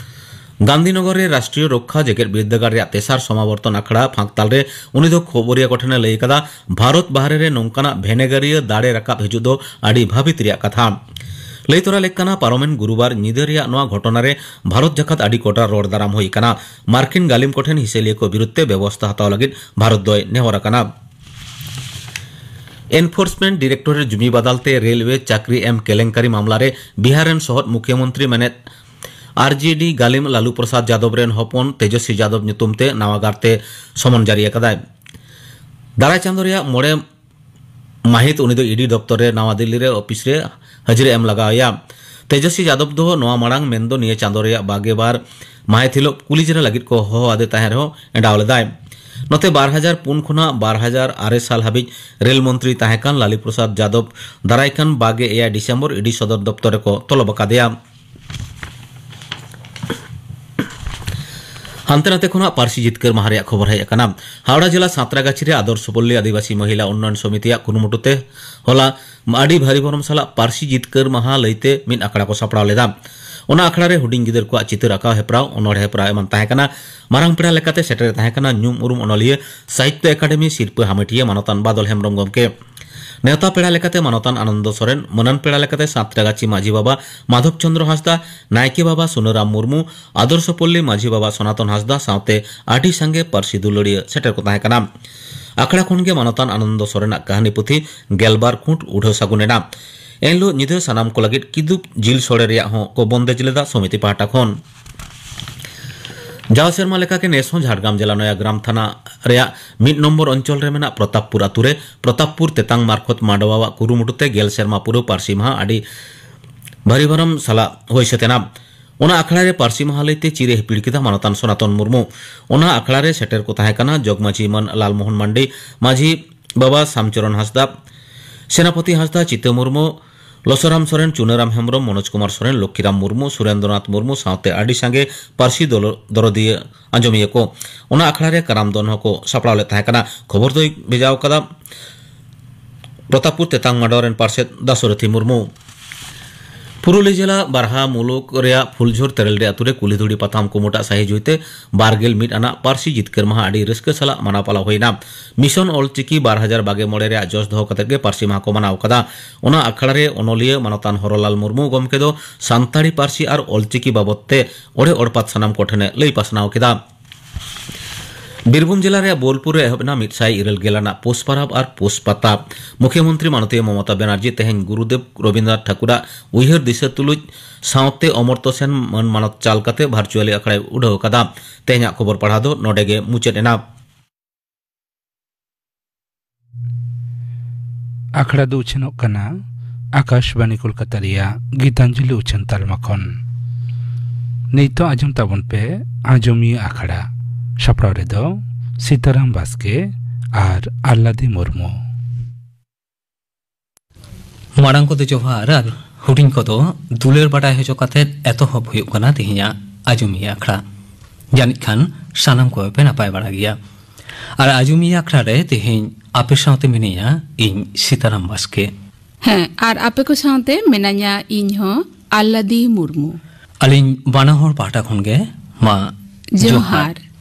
ᱜᱟᱱᱫᱷᱤᱱᱚᱜᱚᱨ ᱨᱮ ᱨᱟᱥᱴᱨᱤᱭᱚ ᱨᱚᱠᱠᱷᱟ ᱡᱮᱜᱮᱛ ᱵᱤᱨᱫᱟᱹᱜᱟᱲ ᱨᱮᱭᱟᱜ ᱛᱮᱥᱟᱨ ᱥᱚᱢᱟᱵᱚᱨᱛᱚᱱ ᱟᱠᱷᱲᱟ ᱯᱷᱟᱸᱠ ᱛᱟᱞᱨᱮ ᱩᱱᱤ ᱫᱚ ᱠᱷᱚᱵᱚᱨᱤᱭᱟᱹ ᱠᱚ ᱴᱷᱮᱱ ᱮ ᱞᱟᱹᱭ ᱟᱠᱟᱫᱟ, ᱵᱷᱟᱨᱚᱛ ᱵᱟᱦᱨᱮ ᱨᱮ ᱱᱚᱝᱠᱟᱱᱟᱜ ᱵᱷᱮᱱᱮᱜᱟᱨᱤᱭᱟᱹ ᱫᱟᱲᱮ ᱨᱟᱠᱟᱵ ᱦᱤᱡᱩᱜ ᱫᱚ ᱟᱹᱰᱤ ᱵᱷᱟᱹᱵᱤᱛ ᱨᱮᱭᱟᱜ ᱠᱟᱛᱷᱟ᱾ ᱞᱟᱹᱭ ᱛᱚᱨᱟ ᱞᱮᱠ ᱠᱟᱱᱟ, ᱯᱟᱨᱚᱢᱮᱱ ᱜᱩᱨᱩᱵᱟᱨ ᱧᱤᱫᱟᱹ ᱨᱮᱭᱟᱜ ᱱᱚᱣᱟ ᱜᱷᱚᱴᱚᱱᱟ ᱨᱮ ᱵᱷᱟᱨᱚᱛ ᱡᱟᱠᱟᱛ ᱟᱹᱰᱤ ᱠᱚᱴᱟ ᱨᱚᱲ ᱫᱟᱨᱟᱢ ᱦᱩᱭ ᱟᱠᱟᱱᱟ᱾ ᱢᱟᱨᱠᱤᱱ ᱜᱟᱹᱞᱤᱢ ᱠᱚᱴᱷᱮᱱ ᱦᱤᱥᱟᱹ ᱞᱤᱭᱟᱹ ᱠᱚ ᱵᱤᱨᱩᱫᱷ ᱛᱮ ᱵᱮᱵᱚᱥᱛᱷᱟ ᱦᱟᱛᱟᱣ ᱞᱟᱹᱜᱤᱫ ᱵᱷᱟᱨᱚᱛ ᱫᱚᱭ ᱱᱮᱦᱚᱨ ᱟᱠᱟᱱᱟ᱾ ᱮᱱᱯᱷᱳᱨᱥᱢᱮᱱᱴ ᱰᱤᱨᱮᱠᱴᱚᱨᱮᱴ ᱡᱩᱢᱤ ᱵᱟᱫᱟᱞ ᱛᱮ ᱨᱮᱞᱣᱮ ᱪᱟᱹᱠᱨᱤ ᱮᱢ ᱠᱮᱞᱮᱝᱠᱟᱨᱤ ᱢᱟᱢᱞᱟ ᱨᱮ ᱵᱤᱦᱟᱨ ᱨᱮᱱ ᱥᱚᱦᱚᱫ ᱢᱩᱠᱷᱭᱟᱹᱢᱚᱱᱛᱨᱤ ᱢᱮᱱᱮᱫ ᱟᱨᱡᱮᱰᱤ ᱜᱟᱹᱞᱤᱢ ᱞᱟᱞᱩ ᱯᱨᱚᱥᱟᱫᱽ ᱡᱟᱫᱚᱵ ᱨᱮᱱ ᱦᱚᱯᱚᱱ ᱛᱮᱡᱚᱥᱣᱤ ᱡᱟᱫᱚᱵ ᱧᱩᱛᱩᱢ ᱛᱮ ᱱᱟᱣᱟ ᱜᱟᱨᱛᱮ ᱥᱚᱢᱚᱱ ᱡᱟᱹᱨᱤ ᱟᱠᱟᱫᱟᱭ᱾ ᱫᱟᱨᱟᱭ ᱪᱟᱸᱫᱚ ᱨᱮᱭᱟᱜ ᱢᱚᱬᱮ ᱢᱟᱹᱦᱤᱛ ᱩᱱᱤ ᱫᱚ ᱤᱰᱤ ᱫᱚᱯᱛᱚᱨ ᱨᱮ ᱱᱟᱣᱟ ᱫᱤᱞᱞᱤ ᱨᱮ ᱚᱯᱷᱤᱥ ᱨᱮ ᱦᱟᱹᱡᱨᱤ ᱮᱢ ᱞᱟᱜᱟᱣ ᱮᱭᱟ᱾ ᱛᱮᱡᱚᱥᱣᱤ ᱡᱟᱫᱚᱵ ᱫᱚ ᱱᱚᱣᱟ ᱢᱟᱲᱟᱝ ᱢᱮᱱᱫᱚ ᱱᱤᱭᱟᱹ ᱪᱟᱸᱫᱚ ᱨᱮᱭᱟᱜ ᱵᱟᱜᱮ ᱵᱟᱨ ᱢᱟᱹᱦᱤᱛ ᱦᱤᱞᱳᱜ ᱠᱩᱞᱤ ᱡᱮᱨᱟ ᱞᱟᱹᱜᱤᱫ ᱠᱚ ᱦᱚᱦᱚ ᱟᱫᱮ ᱛᱟᱦᱮᱸ ᱨᱮᱦᱚᱸ ᱮᱸᱰᱟᱣ ᱞᱮᱫᱟᱭ᱾ ᱱᱚᱛᱮ ᱵᱟᱨ ᱦᱟᱡᱟᱨ ᱯᱩᱱ ᱠᱷᱚᱱᱟᱜ ᱵᱟᱨ ᱦᱟᱡᱟᱨ ᱟᱨᱮ ᱥᱟᱞ ᱦᱟᱹᱵᱤᱡ ᱨᱮᱞ ᱢᱚᱱᱛᱨᱤ ᱛᱟᱦᱮᱸ ᱠᱟᱱ ᱞᱟᱞᱤ ᱯᱨᱚᱥᱟᱫᱽ ᱡᱟᱫᱚᱵ ᱫᱟᱨᱟᱭ ᱠᱟᱱ ᱵᱟᱜᱮ ᱮᱭᱟᱭ ᱰᱤᱥᱮᱢᱵᱚᱨ ᱤᱰᱤ ᱥᱚᱫᱚᱨ ᱫᱚᱯᱛᱚᱨ ᱨᱮᱠᱚ ᱛᱚᱞᱚᱵ ᱟᱠᱟᱫᱮᱭᱟ᱾ ᱦᱟᱱᱛᱮ ᱱᱟᱛᱮ ᱠᱷᱚᱱᱟᱜ ᱯᱟᱹᱨᱥᱤ ᱡᱤᱛᱠᱟᱹᱨ ᱢᱟᱦᱟ ᱨᱮᱭᱟᱜ ᱠᱷᱚᱵᱚᱨ ᱦᱮᱡ ᱟᱠᱟᱱᱟ᱾ ᱦᱟᱣᱲᱟ ᱡᱮᱞᱟ ᱥᱟᱸᱛᱨᱟᱜᱟᱪᱷᱤ ᱨᱮ ᱟᱫᱚᱨᱥᱚ ᱯᱚᱞᱞᱤ ᱟᱹᱫᱤᱵᱟᱹᱥᱤ ᱢᱚᱦᱤᱞᱟ ᱩᱱᱱᱚᱭᱚᱱ ᱥᱚᱢᱤᱛᱤᱭᱟᱜ ᱠᱩᱨᱩᱢᱩᱴᱩ ᱛᱮ ᱦᱚᱞᱟ ᱟᱹᱰᱤ ᱵᱷᱟᱹᱨᱤ ᱵᱷᱚᱨᱚᱢ ᱥᱟᱞᱟᱜ ᱯᱟᱹᱨᱥᱤ ᱡᱤᱛᱠᱟᱹᱨ ᱢᱟᱦᱟ ᱞᱟᱹᱭᱛᱮ ᱢᱤᱫ ᱟᱠᱷᱲᱟ ᱠᱚ ᱥᱟᱯᱲᱟᱣ ᱞᱮᱫᱟ᱾ ᱚᱱᱟ ᱟᱠᱷᱲᱟ ᱨᱮ ᱦᱩᱰᱤᱧ ᱜᱤᱫᱟᱹᱨ ᱠᱚᱣᱟᱜ ᱪᱤᱛᱟᱹᱨ ᱟᱸᱠᱟᱣ ᱦᱮᱯᱨᱟᱣ, ᱚᱱᱚᱬᱦᱮ ᱦᱮᱯᱨᱟᱣ ᱮᱢᱟᱱ ᱛᱟᱦᱮᱸ ᱠᱟᱱᱟ᱾ ᱢᱟᱨᱟᱝ ᱯᱮᱲᱟ ᱞᱮᱠᱟᱛᱮ ᱥᱮᱴᱮᱨ ᱛᱟᱦᱮᱸ ᱠᱟᱱᱟ ᱧᱩᱢ ᱩᱨᱩᱢ ᱚᱱᱚᱞᱤᱭᱟᱹ, ᱥᱟᱦᱤᱛᱭᱚ ᱮᱠᱟᱰᱮᱢᱤ ᱥᱤᱨᱯᱟᱹ ᱦᱟᱢᱮᱴᱤᱭᱟᱹ ᱢᱟᱱᱚᱛᱟᱱ ᱵᱟᱫᱚᱞ ᱦᱮᱢᱵᱽᱨᱚᱢ ᱜᱚᱢᱠᱮ᱾ ᱱᱮᱣᱛᱟ ᱯᱮᱲᱟ ᱞᱮᱠᱟᱛᱮ ᱢᱟᱱᱚᱛᱟᱱ ᱟᱱᱚᱱᱫᱚ ᱥᱚᱨᱮᱱ, ᱢᱟᱹᱱᱟᱱ ᱯᱮᱲᱟ ᱞᱮᱠᱟᱛᱮ ᱥᱟᱸᱛᱨᱟᱜᱟᱪᱷᱤ ᱢᱟᱹᱡᱷᱤ ᱵᱟᱵᱟ ᱢᱟᱫᱷᱚᱵ ᱪᱚᱸᱫᱽᱨᱚ ᱦᱟᱸᱥᱫᱟ, ᱱᱟᱭᱠᱮ ᱵᱟᱵᱟ ᱥᱩᱱᱟᱹᱨᱟᱢ ᱢᱩᱨᱢᱩ, ᱟᱫᱚᱨᱥᱚᱯᱚᱞᱞᱤ ᱢᱟᱹᱡᱷᱤ ᱵᱟᱵᱟ ᱥᱚᱱᱟᱛᱚᱱ ᱦᱟᱸᱥᱫᱟ ᱥᱟᱶᱛᱮ ᱟᱹᱰᱤ ᱥᱟᱸᱜᱮ ᱯᱟᱹᱨᱥᱤ ᱫᱩᱞᱟᱹᱲᱤᱭᱟᱹ ᱥᱮᱴᱮᱨ ᱠᱚ ᱛᱟᱦᱮᱸ ᱠᱟᱱᱟ᱾ ᱟᱠᱷᱲᱟ ᱠᱷᱚᱱ ᱜᱮ ᱢᱟᱱᱚᱛᱟᱱ ᱟᱱᱚᱱᱫᱚ ᱥᱚᱨᱮᱱᱟᱜ ᱠᱟᱹᱦᱱᱤ ᱯᱩᱛᱷᱤ ᱜᱮᱞᱵᱟᱨ ᱠᱷᱩᱸᱴ ᱩᱰᱷᱟᱹᱣ ᱥᱟᱹᱜᱩᱱ ᱮᱱᱟ᱾ ᱮᱱᱦᱤᱞᱳᱜ ᱧᱤᱫᱟᱹ ᱥᱟᱱᱟᱢ ᱠᱚ ᱞᱟᱹᱜᱤᱫ ᱠᱤᱫᱩᱵ ᱡᱤᱞ ᱥᱚᱲᱮ ᱨᱮᱭᱟᱜ ᱦᱚᱸ ᱠᱚ ᱵᱚᱱᱫᱮᱡ ᱞᱮᱫᱟ ᱥᱚᱢᱤᱛᱤ ᱯᱟᱦᱴᱟ ᱠᱷᱚᱱ᱾ ᱡᱟᱣ ᱥᱮᱨᱢᱟ ᱞᱮᱠᱟᱜᱮ ᱱᱮᱥ ᱦᱚᱸ ᱡᱷᱟᱲᱜᱨᱟᱢ ᱡᱮᱞᱟ ᱱᱚᱭᱟᱜᱨᱟᱢ ᱛᱷᱟᱱᱟ ᱨᱮᱭᱟᱜ ᱢᱤᱫ ᱱᱚᱢᱵᱚᱨ ᱚᱧᱪᱚᱞ ᱨᱮ ᱢᱮᱱᱟᱜ ᱯᱨᱚᱛᱟᱯᱯᱩᱨ ᱟᱛᱳ ᱨᱮ ᱯᱨᱚᱛᱟᱯᱯᱩᱨ ᱛᱮᱛᱟᱝ ᱢᱟᱨᱠᱷᱚᱛ ᱢᱟᱰᱣᱟᱣᱟᱜ ᱠᱩᱨᱩᱢᱩᱴᱩ ᱛᱮ ᱜᱮᱞ ᱥᱮᱨᱢᱟ ᱯᱩᱨᱟᱹᱣ ᱯᱟᱹᱨᱥᱤ ᱢᱟᱦᱟ ᱟᱹᱰᱤ ᱵᱷᱟᱹᱨᱤ ᱵᱷᱟᱨᱚᱢ ᱥᱟᱞᱟᱜ ᱦᱩᱭ ᱥᱟᱹᱛ ᱮᱱᱟ᱾ ᱚᱱᱟ ᱟᱠᱷᱲᱟ ᱨᱮ ᱯᱟᱹᱨᱥᱤ ᱢᱟᱦᱟ ᱞᱟᱹᱭᱛᱮ ᱪᱤᱨ ᱮ ᱦᱤᱯᱤᱲ ᱠᱮᱫᱟ ᱢᱟᱱᱚᱛᱟᱱ ᱥᱚᱱᱟᱛᱚᱱ ᱢᱩᱨᱢᱩ᱾ ᱚᱱᱟ ᱟᱠᱷᱲᱟ ᱨᱮ ᱥᱮᱴᱮᱨ ᱠᱚ ᱛᱟᱦᱮᱸ ᱠᱟᱱᱟ ᱡᱚᱜᱽᱢᱟᱹᱡᱷᱤ ᱢᱟᱹᱱ ᱞᱟᱞᱢᱳᱦᱚᱱ ᱢᱟᱱᱰᱤ, ᱢᱟᱹᱡᱷᱤ ᱵᱟᱵᱟ ᱥᱟᱢᱪᱚᱨᱚᱱ ᱦᱟᱸᱥᱫᱟ, ᱥᱮᱱᱟᱯᱚᱛᱤ ᱦᱟᱸᱥᱫᱟ, ᱪᱤᱛᱟᱹ ᱢᱩᱨᱢᱩ, ᱞᱚᱥᱚᱨᱟᱢ ᱥᱚᱨᱮᱱ, ᱪᱩᱱᱟᱹᱨᱟᱢ ᱦᱮᱢᱵᱽᱨᱚᱢ, ᱢᱚᱱᱳᱡᱽ ᱠᱩᱢᱟᱨ ᱥᱚᱨᱮᱱ, ᱞᱚᱠᱠᱷᱤᱨᱟᱢ ᱢᱩᱨᱢᱩ, ᱥᱩᱨᱮᱱᱫᱨᱚᱱᱟᱛᱷ ᱢᱩᱨᱢᱩ ᱥᱟᱶᱛᱮ ᱟᱹᱰᱤ ᱥᱟᱸᱜᱮ ᱯᱟᱹᱨᱥᱤ ᱫᱚᱞᱚ-, ᱫᱚᱨᱚᱫᱤᱭᱟᱹ ᱟᱸᱡᱚᱢᱤᱭᱟᱹ ᱠᱚ᱾ ᱚᱱᱟ ᱟᱠᱷᱲᱟ ᱨᱮ ᱠᱟᱨᱟᱢ ᱫᱚᱱ ᱦᱚᱸᱠᱚ ᱥᱟᱯᱲᱟᱣ ᱞᱮᱫ ᱛᱟᱦᱮᱸ ᱠᱟᱱᱟ᱾ ᱠᱷᱚᱵᱚᱨ ᱫᱚᱭ ᱵᱷᱮᱡᱟᱣ ᱠᱟᱫᱟ ᱯᱨᱚᱛᱟᱯᱯᱩᱨ ᱛᱮᱛᱟᱝ ᱢᱟᱰᱚᱣ ᱨᱮᱱ ᱯᱟᱨᱥᱮᱛ ᱫᱟᱥᱚᱨᱚᱛᱷᱤ ᱢᱩᱨᱢᱩ᱾ ᱯᱩᱨᱩᱞᱤᱭᱟᱹ ᱡᱮᱞᱟ ᱵᱟᱨᱦᱟ ᱢᱩᱞᱩᱠ ᱨᱮᱭᱟᱜ ᱯᱷᱩᱞᱡᱷᱳᱨ ᱛᱮᱨᱮᱞᱰᱤ ᱟᱹᱛᱩ ᱨᱮ ᱠᱩᱞᱦᱤ ᱫᱷᱩᱲᱤ ᱯᱟᱛᱷᱟᱢ ᱠᱩᱢᱩᱴᱟᱜ ᱥᱟᱹᱦᱤ ᱡᱩᱭᱛᱮ ᱵᱟᱨᱜᱮᱞ ᱢᱤᱫ ᱟᱱᱟᱜ ᱯᱟᱹᱨᱥᱤ ᱡᱤᱛᱠᱟᱹᱨ ᱢᱟᱦᱟ ᱟᱹᱰᱤ ᱨᱟᱹᱥᱠᱟᱹ ᱥᱟᱞᱟᱜ ᱢᱟᱱᱟᱣ ᱯᱟᱞᱟᱣ ᱦᱩᱭᱮᱱᱟ᱾ ᱢᱤᱥᱚᱱ ᱚᱞᱪᱤᱠᱤ ᱵᱟᱨ ᱦᱟᱡᱟᱨ ᱵᱟᱜᱮ ᱢᱚᱬᱮ ᱨᱮᱭᱟᱜ ᱡᱚᱥ ᱫᱚᱦᱚ ᱠᱟᱛᱮ ᱜᱮ ᱯᱟᱹᱨᱥᱤ ᱢᱟᱦᱟ ᱠᱚ ᱢᱟᱱᱟᱣ ᱠᱟᱫᱟ᱾ ᱚᱱᱟ ᱟᱠᱷᱲᱟ ᱨᱮ ᱚᱱᱚᱞᱤᱭᱟᱹ ᱢᱟᱱᱚᱛᱟᱱ ᱦᱚᱨᱚᱞᱟᱞ ᱢᱩᱨᱢᱩ ᱜᱚᱢᱠᱮ ᱫᱚ ᱥᱟᱱᱛᱟᱲᱤ ᱯᱟᱹᱨᱥᱤ ᱟᱨ ᱚᱞᱪᱤᱠᱤ ᱵᱟᱵᱚᱛ ᱛᱮ ᱚᱲᱮ ᱚᱲᱯᱟᱛ ᱥᱟᱱᱟᱢ ᱠᱚᱴᱷᱮᱱᱮ ᱞᱟᱹᱭ ᱯᱟᱥᱱᱟᱣ ᱠᱮᱫᱟ᱾ ᱵᱤᱨᱵᱷᱩᱢ ᱡᱮᱞᱟ ᱨᱮᱭᱟᱜ ᱵᱳᱞᱯᱩᱨ ᱨᱮ ᱮᱦᱚᱵ ᱮᱱᱟ ᱢᱤᱫ ᱥᱟᱭ ᱤᱨᱟᱹᱞ ᱜᱮᱞ ᱟᱱᱟᱜ ᱯᱳᱥ ᱯᱟᱨᱟᱵᱽ ᱟᱨ ᱯᱳᱥ ᱯᱟᱛᱟ᱾ ᱢᱩᱠᱷᱭᱚᱢᱚᱱᱛᱨᱤ ᱢᱟᱱᱚᱛᱤᱭᱟᱹ ᱢᱚᱢᱚᱛᱟ ᱵᱮᱱᱟᱨᱡᱤ ᱛᱮᱦᱮᱧ ᱜᱩᱨᱩᱫᱮᱵᱽ ᱨᱚᱵᱤᱱᱫᱨᱚᱱᱟᱛᱷ ᱴᱷᱟᱠᱩᱨᱟᱜ ᱩᱭᱦᱟᱹᱨ ᱫᱤᱥᱟᱹ ᱛᱩᱞᱩᱡ ᱥᱟᱶᱛᱮ ᱚᱢᱚᱨᱛᱚ ᱥᱮᱱ ᱢᱟᱹᱱ ᱢᱟᱱᱚᱛ ᱪᱟᱞ ᱠᱟᱛᱮ ᱵᱷᱟᱨᱪᱩᱣᱟᱞᱤ ᱟᱠᱷᱲᱟᱭ ᱩᱰᱷᱟᱹᱣ ᱟᱠᱟᱫᱟ᱾ ᱛᱮᱦᱮᱧᱟᱜ ᱠᱷᱚᱵᱚᱨ ᱯᱟᱲᱦᱟᱣ ᱫᱚ ᱱᱚᱰᱮ ᱜᱮ ᱢᱩᱪᱟᱹᱫ ᱮᱱᱟ᱾ ᱟᱠᱷᱲᱟ ᱫᱚ ᱩᱪᱷᱟᱹᱱᱚᱜ ᱠᱟᱱᱟ ᱟᱠᱟᱥᱵᱟᱱᱤ ᱠᱳᱞᱠᱟᱛᱟ ᱨᱮᱭᱟᱜ ᱜᱤᱛᱟᱧᱡᱚᱞᱤ ᱩᱪᱷᱟᱹᱱ ᱛᱟᱞᱢᱟ ᱠᱷᱚᱱ᱾ ᱱᱤᱛᱚᱜ ᱟᱸᱡᱚᱢ ᱛᱟᱵᱚᱱ ᱯᱮ ᱟᱸᱡᱚᱢᱤᱭᱟᱹ ᱟᱠᱷᱲᱟ᱾ ᱥᱟᱯᱲᱟᱣ ᱨᱮᱫᱚ ᱥᱤᱛᱟᱨᱟᱢ ᱵᱟᱥᱠᱮ ᱟᱨ ᱟᱞᱞᱟᱫᱤ ᱢᱩᱨᱢᱩ᱾ ᱢᱟᱲᱟᱝ ᱠᱚᱫᱚ ᱡᱚᱦᱟᱨ ᱟᱨ ᱦᱩᱰᱤᱧ ᱠᱚᱫᱚ ᱫᱩᱞᱟᱹᱲ ᱵᱟᱰᱟᱭ ᱦᱚᱪᱚ ᱠᱟᱛᱮ ᱮᱛᱚᱦᱚᱵ ᱦᱩᱭᱩᱜ ᱠᱟᱱᱟ ᱛᱮᱦᱮᱧᱟᱜ ᱟᱸᱡᱚᱢᱤᱭᱟᱹ ᱟᱠᱷᱲᱟ᱾ ᱡᱟᱹᱱᱤᱡ ᱠᱷᱟᱱ ᱥᱟᱱᱟᱢ ᱠᱚᱜᱮ ᱯᱮ ᱱᱟᱯᱟᱭ ᱵᱟᱲᱟ ᱜᱮᱭᱟ᱾ ᱟᱨ ᱟᱸᱡᱚᱢᱤᱭᱟᱹ ᱟᱠᱷᱲᱟ ᱨᱮ ᱛᱮᱦᱮᱧ ᱟᱯᱮ ᱥᱟᱶᱛᱮ ᱢᱤᱱᱟᱹᱧᱟ ᱤᱧ ᱥᱤᱛᱟᱨᱟᱢ ᱵᱟᱥᱠᱮ᱾ ᱦᱮᱸ, ᱟᱨ ᱟᱯᱮ ᱠᱚ ᱥᱟᱶᱛᱮ ᱢᱮᱱᱟᱧᱟ ᱤᱧ ᱦᱚᱸ ᱟᱞᱞᱟᱫᱤ ᱢᱩᱨᱢᱩ᱾ ᱟᱹᱞᱤᱧ ᱵᱟᱱᱟ ᱦᱚᱲ ᱯᱟᱦᱴᱟ ᱠᱷᱚᱱ ᱜᱮ ᱢᱟ ᱡᱚᱦᱟᱨ᱾ ᱡᱚᱦᱟᱨ᱾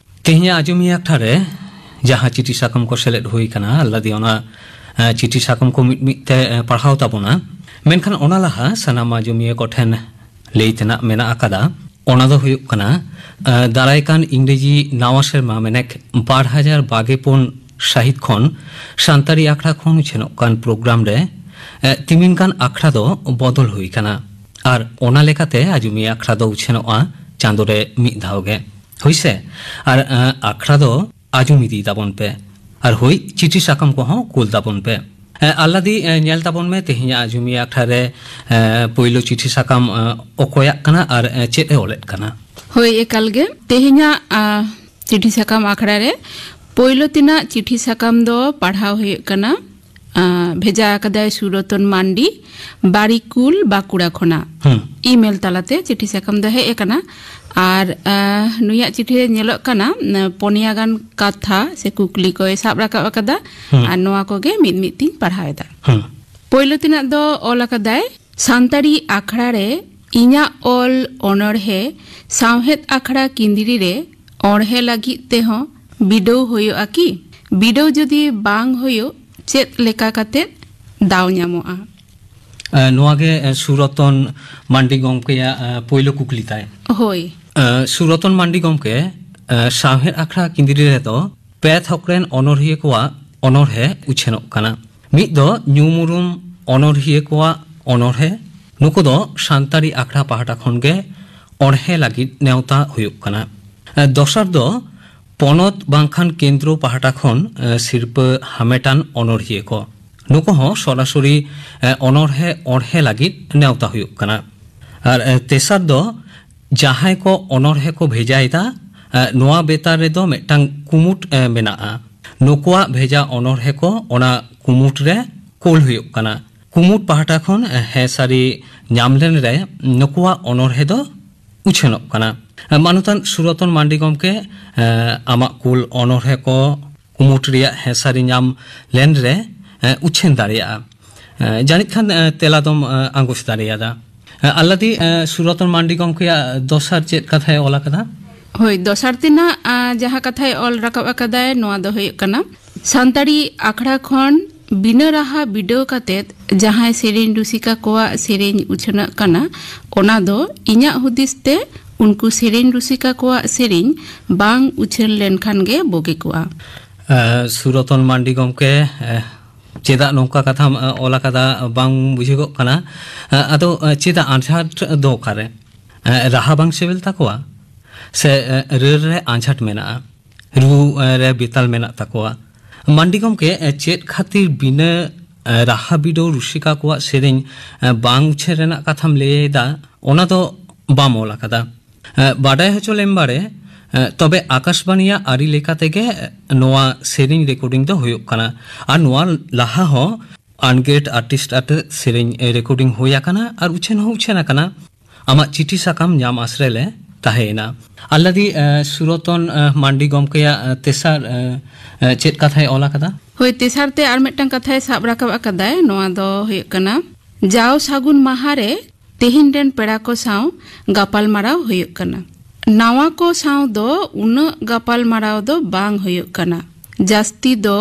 ᱛᱮᱦᱮᱧᱟᱜ ᱟᱸᱡᱚᱢᱤᱭᱟᱹ ᱟᱠᱷᱲᱟ ᱨᱮ ᱡᱟᱦᱟᱸ ᱪᱤᱴᱷᱤ ᱥᱟᱠᱟᱢ ᱠᱚ ᱥᱮᱞᱮᱫ ᱦᱩᱭ ᱠᱟᱱᱟ, ᱟᱞᱞᱟᱫᱤ ᱚᱱᱟ, ᱮ, ᱪᱤᱴᱷᱤ ᱥᱟᱠᱟᱢ ᱠᱚ ᱢᱤᱫ ᱢᱤᱫ ᱛᱮ, ᱮ, ᱯᱟᱲᱦᱟᱣ ᱛᱟᱵᱚᱱᱟ᱾ ᱢᱮᱱᱠᱷᱟᱱ ᱚᱱᱟ ᱞᱟᱦᱟ ᱥᱟᱱᱟᱢ ᱟᱸᱡᱚᱢᱤᱭᱟᱹ ᱠᱚᱴᱷᱮᱱ ᱞᱟᱹᱭ ᱛᱮᱱᱟᱜ ᱢᱮᱱᱟᱜ ᱟᱠᱟᱫᱟ᱾ ᱚᱱᱟ ᱫᱚ ᱦᱩᱭᱩᱜ ᱠᱟᱱᱟ, ᱮ, ᱫᱟᱨᱟᱭ ᱠᱟᱱ ᱤᱝᱨᱮᱡᱤ ᱱᱟᱣᱟ ᱥᱮᱨᱢᱟ ᱢᱮᱱᱮᱠ ᱵᱟᱨ ᱦᱟᱡᱟᱨ ᱵᱟᱜᱮ ᱯᱩᱱ ᱥᱟᱹᱦᱤᱛ ᱠᱷᱚᱱ ᱥᱟᱱᱛᱟᱲᱤ ᱟᱠᱷᱲᱟ ᱠᱷᱚᱱ ᱩᱪᱷᱟᱹᱱᱚᱜ ᱠᱟᱱ ᱯᱨᱳᱜᱨᱟᱢ ᱨᱮ, ᱮ, ᱛᱤᱢᱤᱱ ᱜᱟᱱ ᱟᱠᱷᱲᱟ ᱫᱚ ᱵᱚᱫᱚᱞ ᱦᱩᱭ ᱠᱟᱱᱟ᱾ ᱟᱨ ᱚᱱᱟ ᱞᱮᱠᱟᱛᱮ ᱟᱸᱡᱚᱢᱤᱭᱟᱹ ᱟᱠᱷᱲᱟ ᱫᱚ ᱩᱪᱷᱟᱹᱱᱚᱜᱼᱟ ᱪᱟᱸᱫᱳ ᱨᱮ ᱢᱤᱫ ᱫᱷᱟᱣ ᱜᱮ᱾ ᱦᱳᱭᱥᱮ? ᱟᱨ, ᱮᱸ, ᱟᱠᱷᱲᱟ ᱫᱚ ᱟᱸᱡᱚᱢ ᱤᱫᱤᱭ ᱛᱟᱵᱚᱱ ᱯᱮ᱾ ᱟᱨ ᱦᱳᱭ, ᱪᱤᱴᱷᱤ ᱥᱟᱠᱟᱢ ᱠᱚᱦᱚᱸ ᱠᱩᱞ ᱛᱟᱵᱚᱱ ᱯᱮ᱾ ᱮᱸ, ᱟᱞᱞᱟᱫᱤ, ᱮᱸ, ᱧᱮᱞ ᱛᱟᱵᱚᱱ ᱢᱮ, ᱛᱮᱦᱮᱧᱟᱜ ᱟᱸᱡᱚᱢᱤᱭᱟᱹ ᱟᱠᱷᱲᱟ ᱨᱮ, ᱮᱸ, ᱯᱳᱭᱞᱳ ᱪᱤᱴᱷᱤ ᱥᱟᱠᱟᱢ, ᱮᱸ, ᱚᱠᱚᱭᱟᱜ ᱠᱟᱱᱟ ᱟᱨ, ᱮᱸ, ᱪᱮᱫ ᱮ ᱚᱞᱮᱫ ᱠᱟᱱᱟ? ᱦᱳᱭ, ᱮᱠᱟᱞ ᱜᱮ᱾ ᱛᱮᱦᱮᱧᱟᱜ, ᱟ, ᱪᱤᱴᱷᱤ ᱥᱟᱠᱟᱢ ᱟᱠᱷᱲᱟ ᱨᱮ ᱯᱳᱭᱞᱳ ᱛᱮᱱᱟᱜ ᱪᱤᱴᱷᱤ ᱥᱟᱠᱟᱢ ᱫᱚ ᱯᱟᱲᱦᱟᱣ ᱦᱩᱭᱩᱜ ᱠᱟᱱᱟ᱾ ᱟᱸ, ᱵᱷᱮᱡᱟ ᱟᱠᱟᱫᱟᱭ ᱥᱩᱨᱚᱛᱚᱱ ᱢᱟᱱᱰᱤ, ᱵᱟᱨᱤᱠᱩᱞ, ᱵᱟᱸᱠᱩᱲᱟ ᱠᱷᱚᱱᱟᱜ᱾ ᱦᱩᱸ᱾ ᱤᱢᱮᱞ ᱛᱟᱞᱟᱛᱮ ᱪᱤᱴᱷᱤ ᱥᱟᱠᱟᱢ ᱫᱚ ᱦᱮᱡ ᱟᱠᱟᱱᱟ᱾ ᱟᱨ, ᱟᱸ, ᱱᱩᱭᱟᱜ ᱪᱤᱴᱷᱤ ᱨᱮ ᱧᱮᱞᱚᱜ ᱠᱟᱱᱟ, ᱟᱸ, ᱯᱚᱱᱭᱟ ᱜᱟᱱ ᱠᱟᱛᱷᱟ ᱥᱮ ᱠᱩᱠᱞᱤ ᱠᱚᱭ ᱥᱟᱵ ᱨᱟᱠᱟᱵ ᱟᱠᱟᱫᱟ᱾ ᱦᱩᱸ᱾ ᱟᱨ ᱱᱚᱣᱟ ᱠᱚᱜᱮ ᱢᱤᱫ ᱢᱤᱫ ᱛᱤᱧ ᱯᱟᱲᱦᱟᱣ ᱮᱫᱟ᱾ ᱦᱩᱸ᱾ ᱯᱳᱭᱞᱳ ᱛᱮᱱᱟᱜ ᱫᱚ ᱚᱞ ᱟᱠᱟᱫᱟᱭ, ᱥᱟᱱᱛᱟᱲᱤ ᱟᱠᱷᱲᱟ ᱨᱮ ᱤᱧᱟᱜ ᱚᱞ ᱚᱱᱚᱬᱦᱮ ᱥᱟᱶᱦᱮᱫ ᱟᱠᱷᱲᱟ ᱠᱤᱸᱫᱽᱨᱤ ᱨᱮ ᱚᱬᱦᱮ ᱞᱟᱹᱜᱤᱫ ᱛᱮᱦᱚᱸ ᱵᱤᱰᱟᱹᱣ ᱦᱩᱭᱩᱜᱼᱟ ᱠᱤ? ᱵᱤᱰᱟᱹᱣ ᱡᱩᱫᱤ ᱵᱟᱝ ᱦᱩᱭᱩᱜ, ᱪᱮᱫ ᱞᱮᱠᱟ ᱠᱟᱛᱮ ᱫᱟᱣ ᱧᱟᱢᱚᱜᱼᱟ? ᱮ, ᱱᱚᱣᱟ ᱜᱮ, ᱮ, ᱥᱩᱨᱚᱛᱚᱱ ᱢᱟᱱᱰᱤ ᱜᱚᱢᱠᱮᱭᱟᱜ, ᱮ, ᱯᱳᱭᱞᱳ ᱠᱩᱠᱞᱤ ᱛᱟᱭ᱾ ᱦᱳᱭ᱾ ᱮ, ᱥᱩᱨᱚᱛᱚᱱ ᱢᱟᱱᱰᱤ ᱜᱚᱢᱠᱮ, ᱮ, ᱥᱟᱶᱦᱮᱫ ᱟᱠᱷᱲᱟ ᱠᱤᱸᱫᱽᱨᱤ ᱨᱮᱫᱚ ᱯᱮ ᱛᱷᱚᱠ ᱨᱮᱱ ᱚᱱᱚᱬᱦᱤᱭᱟᱹ ᱠᱚᱣᱟᱜ ᱚᱱᱚᱬᱦᱮ ᱩᱪᱷᱟᱹᱱᱚᱜ ᱠᱟᱱᱟ᱾ ᱢᱤᱫ ᱫᱚ ᱧᱩᱢ ᱩᱨᱩᱢ ᱚᱱᱚᱬᱦᱤᱭᱟᱹ ᱠᱚᱣᱟᱜ ᱚᱱᱚᱬᱦᱮ᱾ ᱱᱩᱠᱩ ᱫᱚ ᱥᱟᱱᱛᱟᱲᱤ ᱟᱠᱷᱲᱟ ᱯᱟᱦᱴᱟ ᱠᱷᱚᱱ ᱜᱮ ᱚᱬᱦᱮ ᱞᱟᱹᱜᱤᱫ ᱱᱮᱣᱛᱟ ᱦᱩᱭᱩᱜ ᱠᱟᱱᱟ᱾ ᱮ, ᱫᱚᱥᱟᱨ ᱫᱚ ᱯᱚᱱᱚᱛ ᱵᱟᱝᱠᱷᱟᱱ ᱠᱮᱱᱫᱨᱚ ᱯᱟᱦᱴᱟ ᱠᱷᱚᱱ, ᱮ, ᱥᱤᱨᱯᱟᱹ ᱦᱟᱢᱮᱴᱟᱱ ᱚᱱᱚᱬᱦᱤᱭᱟᱹ ᱠᱚ᱾ ᱱᱩᱠᱩ ᱦᱚᱸ ᱥᱚᱨᱟᱥᱚᱨᱤ, ᱮ, ᱚᱱᱚᱬᱦᱮ ᱚᱬᱦᱮ ᱞᱟᱹᱜᱤᱫ ᱱᱮᱣᱛᱟ ᱦᱩᱭᱩᱜ ᱠᱟᱱᱟ᱾ ᱟᱨ, ᱮ, ᱛᱮᱥᱟᱨ ᱫᱚ ᱡᱟᱦᱟᱸᱭ ᱠᱚ ᱚᱱᱚᱬᱦᱮ ᱠᱚ ᱵᱷᱮᱡᱟᱭᱮᱫᱟ, ᱮ, ᱱᱚᱣᱟ ᱵᱮᱛᱟᱨ ᱨᱮᱫᱚ ᱢᱤᱫᱴᱟᱝ ᱠᱩᱢᱩᱴ, ᱮ, ᱢᱮᱱᱟᱜᱼᱟ᱾ ᱱᱩᱠᱩᱣᱟᱜ ᱵᱷᱮᱡᱟ ᱚᱱᱚᱬᱦᱮ ᱠᱚ ᱚᱱᱟ ᱠᱩᱢᱩᱴ ᱨᱮ ᱠᱳᱞ ᱦᱩᱭᱩᱜ ᱠᱟᱱᱟ᱾ ᱠᱩᱢᱩᱴ ᱯᱟᱦᱴᱟ ᱠᱷᱚᱱ, ᱮ, ᱦᱮᱸ ᱥᱟᱹᱨᱤ ᱧᱟᱢ ᱞᱮᱱ ᱨᱮ ᱱᱩᱠᱩᱣᱟᱜ ᱚᱱᱚᱬᱦᱮ ᱫᱚ ᱩᱪᱷᱟᱹᱱᱚᱜ ᱠᱟᱱᱟ᱾ ᱮ, ᱢᱟᱱᱚᱛᱟᱱ ᱥᱩᱨᱚᱛᱚᱱ ᱢᱟᱱᱰᱤ ᱜᱚᱢᱠᱮ, ᱮ, ᱟᱢᱟᱜ ᱠᱩᱞ ᱚᱱᱚᱬᱦᱮ ᱠᱚ ᱠᱩᱢᱩᱴ ᱨᱮᱭᱟᱜ ᱦᱮᱸ ᱥᱟᱹᱨᱤ ᱧᱟᱢ ᱞᱮᱱ ᱨᱮ, ᱮ, ᱩᱪᱷᱟᱹᱱ ᱫᱟᱲᱮᱭᱟᱜᱼᱟ᱾ ᱮ, ᱡᱟᱹᱱᱤᱡ ᱠᱷᱟᱱ, ᱮ, ᱛᱮᱞᱟ ᱫᱚᱢ, ᱮ, ᱟᱸᱜᱚᱪ ᱫᱟᱲᱮᱭᱟᱫᱟ᱾ ᱮ, ᱟᱞᱞᱟᱫᱤ, ᱮ, ᱥᱩᱨᱚᱛᱚᱱ ᱢᱟᱱᱰᱤ ᱜᱚᱢᱠᱮᱭᱟᱜ ᱫᱚᱥᱟᱨ ᱪᱮᱫ ᱠᱟᱛᱷᱟᱭ ᱚᱞ ᱟᱠᱟᱫᱟ? ᱦᱳᱭ, ᱫᱚᱥᱟᱨ ᱛᱮᱱᱟᱜ, ᱟ, ᱡᱟᱦᱟᱸ ᱠᱟᱛᱷᱟᱭ ᱚᱞ ᱨᱟᱠᱟᱵ ᱟᱠᱟᱫᱟᱭ, ᱱᱚᱣᱟ ᱫᱚ ᱦᱩᱭᱩᱜ ᱠᱟᱱᱟ, ᱥᱟᱱᱛᱟᱲᱤ ᱟᱠᱷᱲᱟ ᱠᱷᱚᱱ ᱵᱤᱱᱟᱹ ᱨᱟᱦᱟ ᱵᱤᱰᱟᱹᱣ ᱠᱟᱛᱮᱫ ᱡᱟᱦᱟᱸᱭ ᱥᱮᱨᱮᱧ ᱨᱩᱥᱤᱠᱟ ᱠᱚᱣᱟᱜ ᱥᱮᱨᱮᱧ ᱩᱪᱷᱟᱹᱱᱚᱜ ᱠᱟᱱᱟ, ᱚᱱᱟ ᱫᱚ ᱤᱧᱟᱹᱜ ᱦᱩᱫᱤᱥ ᱛᱮ ᱩᱱᱠᱩ ᱥᱮᱨᱮᱧ ᱨᱩᱥᱤᱠᱟ ᱠᱚᱣᱟᱜ ᱥᱮᱨᱮᱧ ᱵᱟᱝ ᱩᱪᱷᱟᱹᱱ ᱞᱮᱱᱠᱷᱟᱱ ᱜᱮ ᱵᱩᱜᱤ ᱠᱚᱜᱼᱟ᱾ ᱮ, ᱥᱩᱨᱚᱛᱚᱱ ᱢᱟᱱᱰᱤ ᱜᱚᱢᱠᱮ, ᱮ, ᱪᱮᱫᱟᱜ ᱱᱚᱝᱠᱟ ᱠᱟᱛᱷᱟᱢ, ᱮ, ᱚᱞ ᱟᱠᱟᱫᱟ, ᱵᱟᱝ ᱵᱩᱡᱷᱟᱹᱜᱚᱜ ᱠᱟᱱᱟ᱾ ᱮ, ᱟᱫᱚ, ᱮ, ᱪᱮᱫᱟᱜ ᱟᱸᱡᱷᱟᱴ ᱫᱚ ᱚᱠᱟᱨᱮ? ᱮ, ᱨᱟᱦᱟ ᱵᱟᱝ ᱥᱤᱵᱤᱞ ᱛᱟᱠᱚᱣᱟ? ᱥᱮ, ᱮ, ᱨᱟᱹᱲ ᱨᱮ ᱟᱸᱡᱷᱟᱴ ᱢᱮᱱᱟᱜᱼᱟ? ᱨᱩ, ᱮ, ᱨᱮ ᱵᱮᱛᱟᱞ ᱢᱮᱱᱟᱜ ᱛᱟᱠᱚᱣᱟ? ᱢᱟᱱᱰᱤ ᱜᱚᱢᱠᱮ, ᱮ, ᱪᱮᱫ ᱠᱷᱟᱹᱛᱤᱨ ᱵᱤᱱᱟᱹ, ᱮ, ᱨᱟᱦᱟ ᱵᱤᱰᱟᱹᱣ ᱨᱩᱥᱤᱠᱟ ᱠᱚᱣᱟᱜ ᱥᱮᱨᱮᱧ, ᱮ, ᱵᱟᱝ ᱩᱪᱷᱟᱹᱱ ᱨᱮᱱᱟᱜ ᱠᱟᱛᱷᱟᱢ ᱞᱟᱹᱭ ᱮᱫᱟ, ᱚᱱᱟ ᱫᱚ ᱵᱟᱢ ᱚᱞ ᱟᱠᱟᱫᱟ? ᱮ, ᱵᱟᱰᱟᱭ ᱦᱚᱪᱚ ᱞᱮᱢ ᱵᱟᱲᱮ, ᱮ, ᱛᱚᱵᱮ ᱟᱠᱟᱥᱵᱟᱱᱤᱭᱟᱜ ᱟᱹᱨᱤ ᱞᱮᱠᱟ ᱛᱮᱜᱮ ᱱᱚᱣᱟ ᱥᱮᱨᱮᱧ ᱨᱮᱠᱚᱨᱰᱤᱝ ᱫᱚ ᱦᱩᱭᱩᱜ ᱠᱟᱱᱟ᱾ ᱟᱨ ᱱᱚᱣᱟ ᱞᱟᱦᱟ ᱦᱚᱸ ᱟᱱᱜᱨᱮᱴ ᱟᱨᱴᱤᱥᱴ ᱟᱛᱮ ᱥᱮᱨᱮᱧ, ᱮ, ᱨᱮᱠᱚᱨᱰᱤᱝ ᱦᱩᱭ ᱟᱠᱟᱱᱟ ᱟᱨ ᱩᱪᱷᱟᱹᱱ ᱦᱚᱸ ᱩᱪᱷᱟᱹᱱ ᱟᱠᱟᱱᱟ᱾ ᱟᱢᱟᱜ ᱪᱤᱴᱷᱤ ᱥᱟᱠᱟᱢ ᱧᱟᱢ ᱟᱥᱨᱮ ᱞᱮ ᱛᱟᱦᱮᱸᱭᱮᱱᱟ᱾ ᱟᱞᱞᱟᱫᱤ, ᱮ, ᱥᱩᱨᱚᱛᱚᱱ, ᱮ, ᱢᱟᱱᱰᱤ ᱜᱚᱢᱠᱮᱭᱟᱜ, ᱮ, ᱛᱮᱥᱟᱨ, ᱮ, ᱮ, ᱪᱮᱫ ᱠᱟᱛᱷᱟᱭ ᱚᱞ ᱟᱠᱟᱫᱟ? ᱦᱳᱭ, ᱛᱮᱥᱟᱨ ᱛᱮ ᱟᱨ ᱢᱤᱫᱴᱟᱝ ᱠᱟᱛᱷᱟᱭ ᱥᱟᱵ ᱨᱟᱠᱟᱵ ᱟᱠᱟᱫᱟᱭ, ᱱᱚᱣᱟ ᱫᱚ ᱦᱩᱭᱩᱜ ᱠᱟᱱᱟ, ᱡᱟᱣ ᱥᱟᱹᱜᱩᱱ ᱢᱟᱦᱟ ᱨᱮ ᱛᱮᱦᱮᱧ ᱨᱮᱱ ᱯᱮᱲᱟ ᱠᱚ ᱥᱟᱶ ᱜᱟᱯᱟᱞᱢᱟᱨᱟᱣ ᱦᱩᱭᱩᱜ ᱠᱟᱱᱟ᱾ ᱱᱟᱣᱟ ᱠᱚ ᱥᱟᱶ ᱫᱚ ᱩᱱᱟᱹᱜ ᱜᱟᱯᱟᱞᱢᱟᱨᱟᱣ ᱫᱚ ᱵᱟᱝ ᱦᱩᱭᱩᱜ ᱠᱟᱱᱟ᱾ ᱡᱟᱹᱥᱛᱤ ᱫᱚ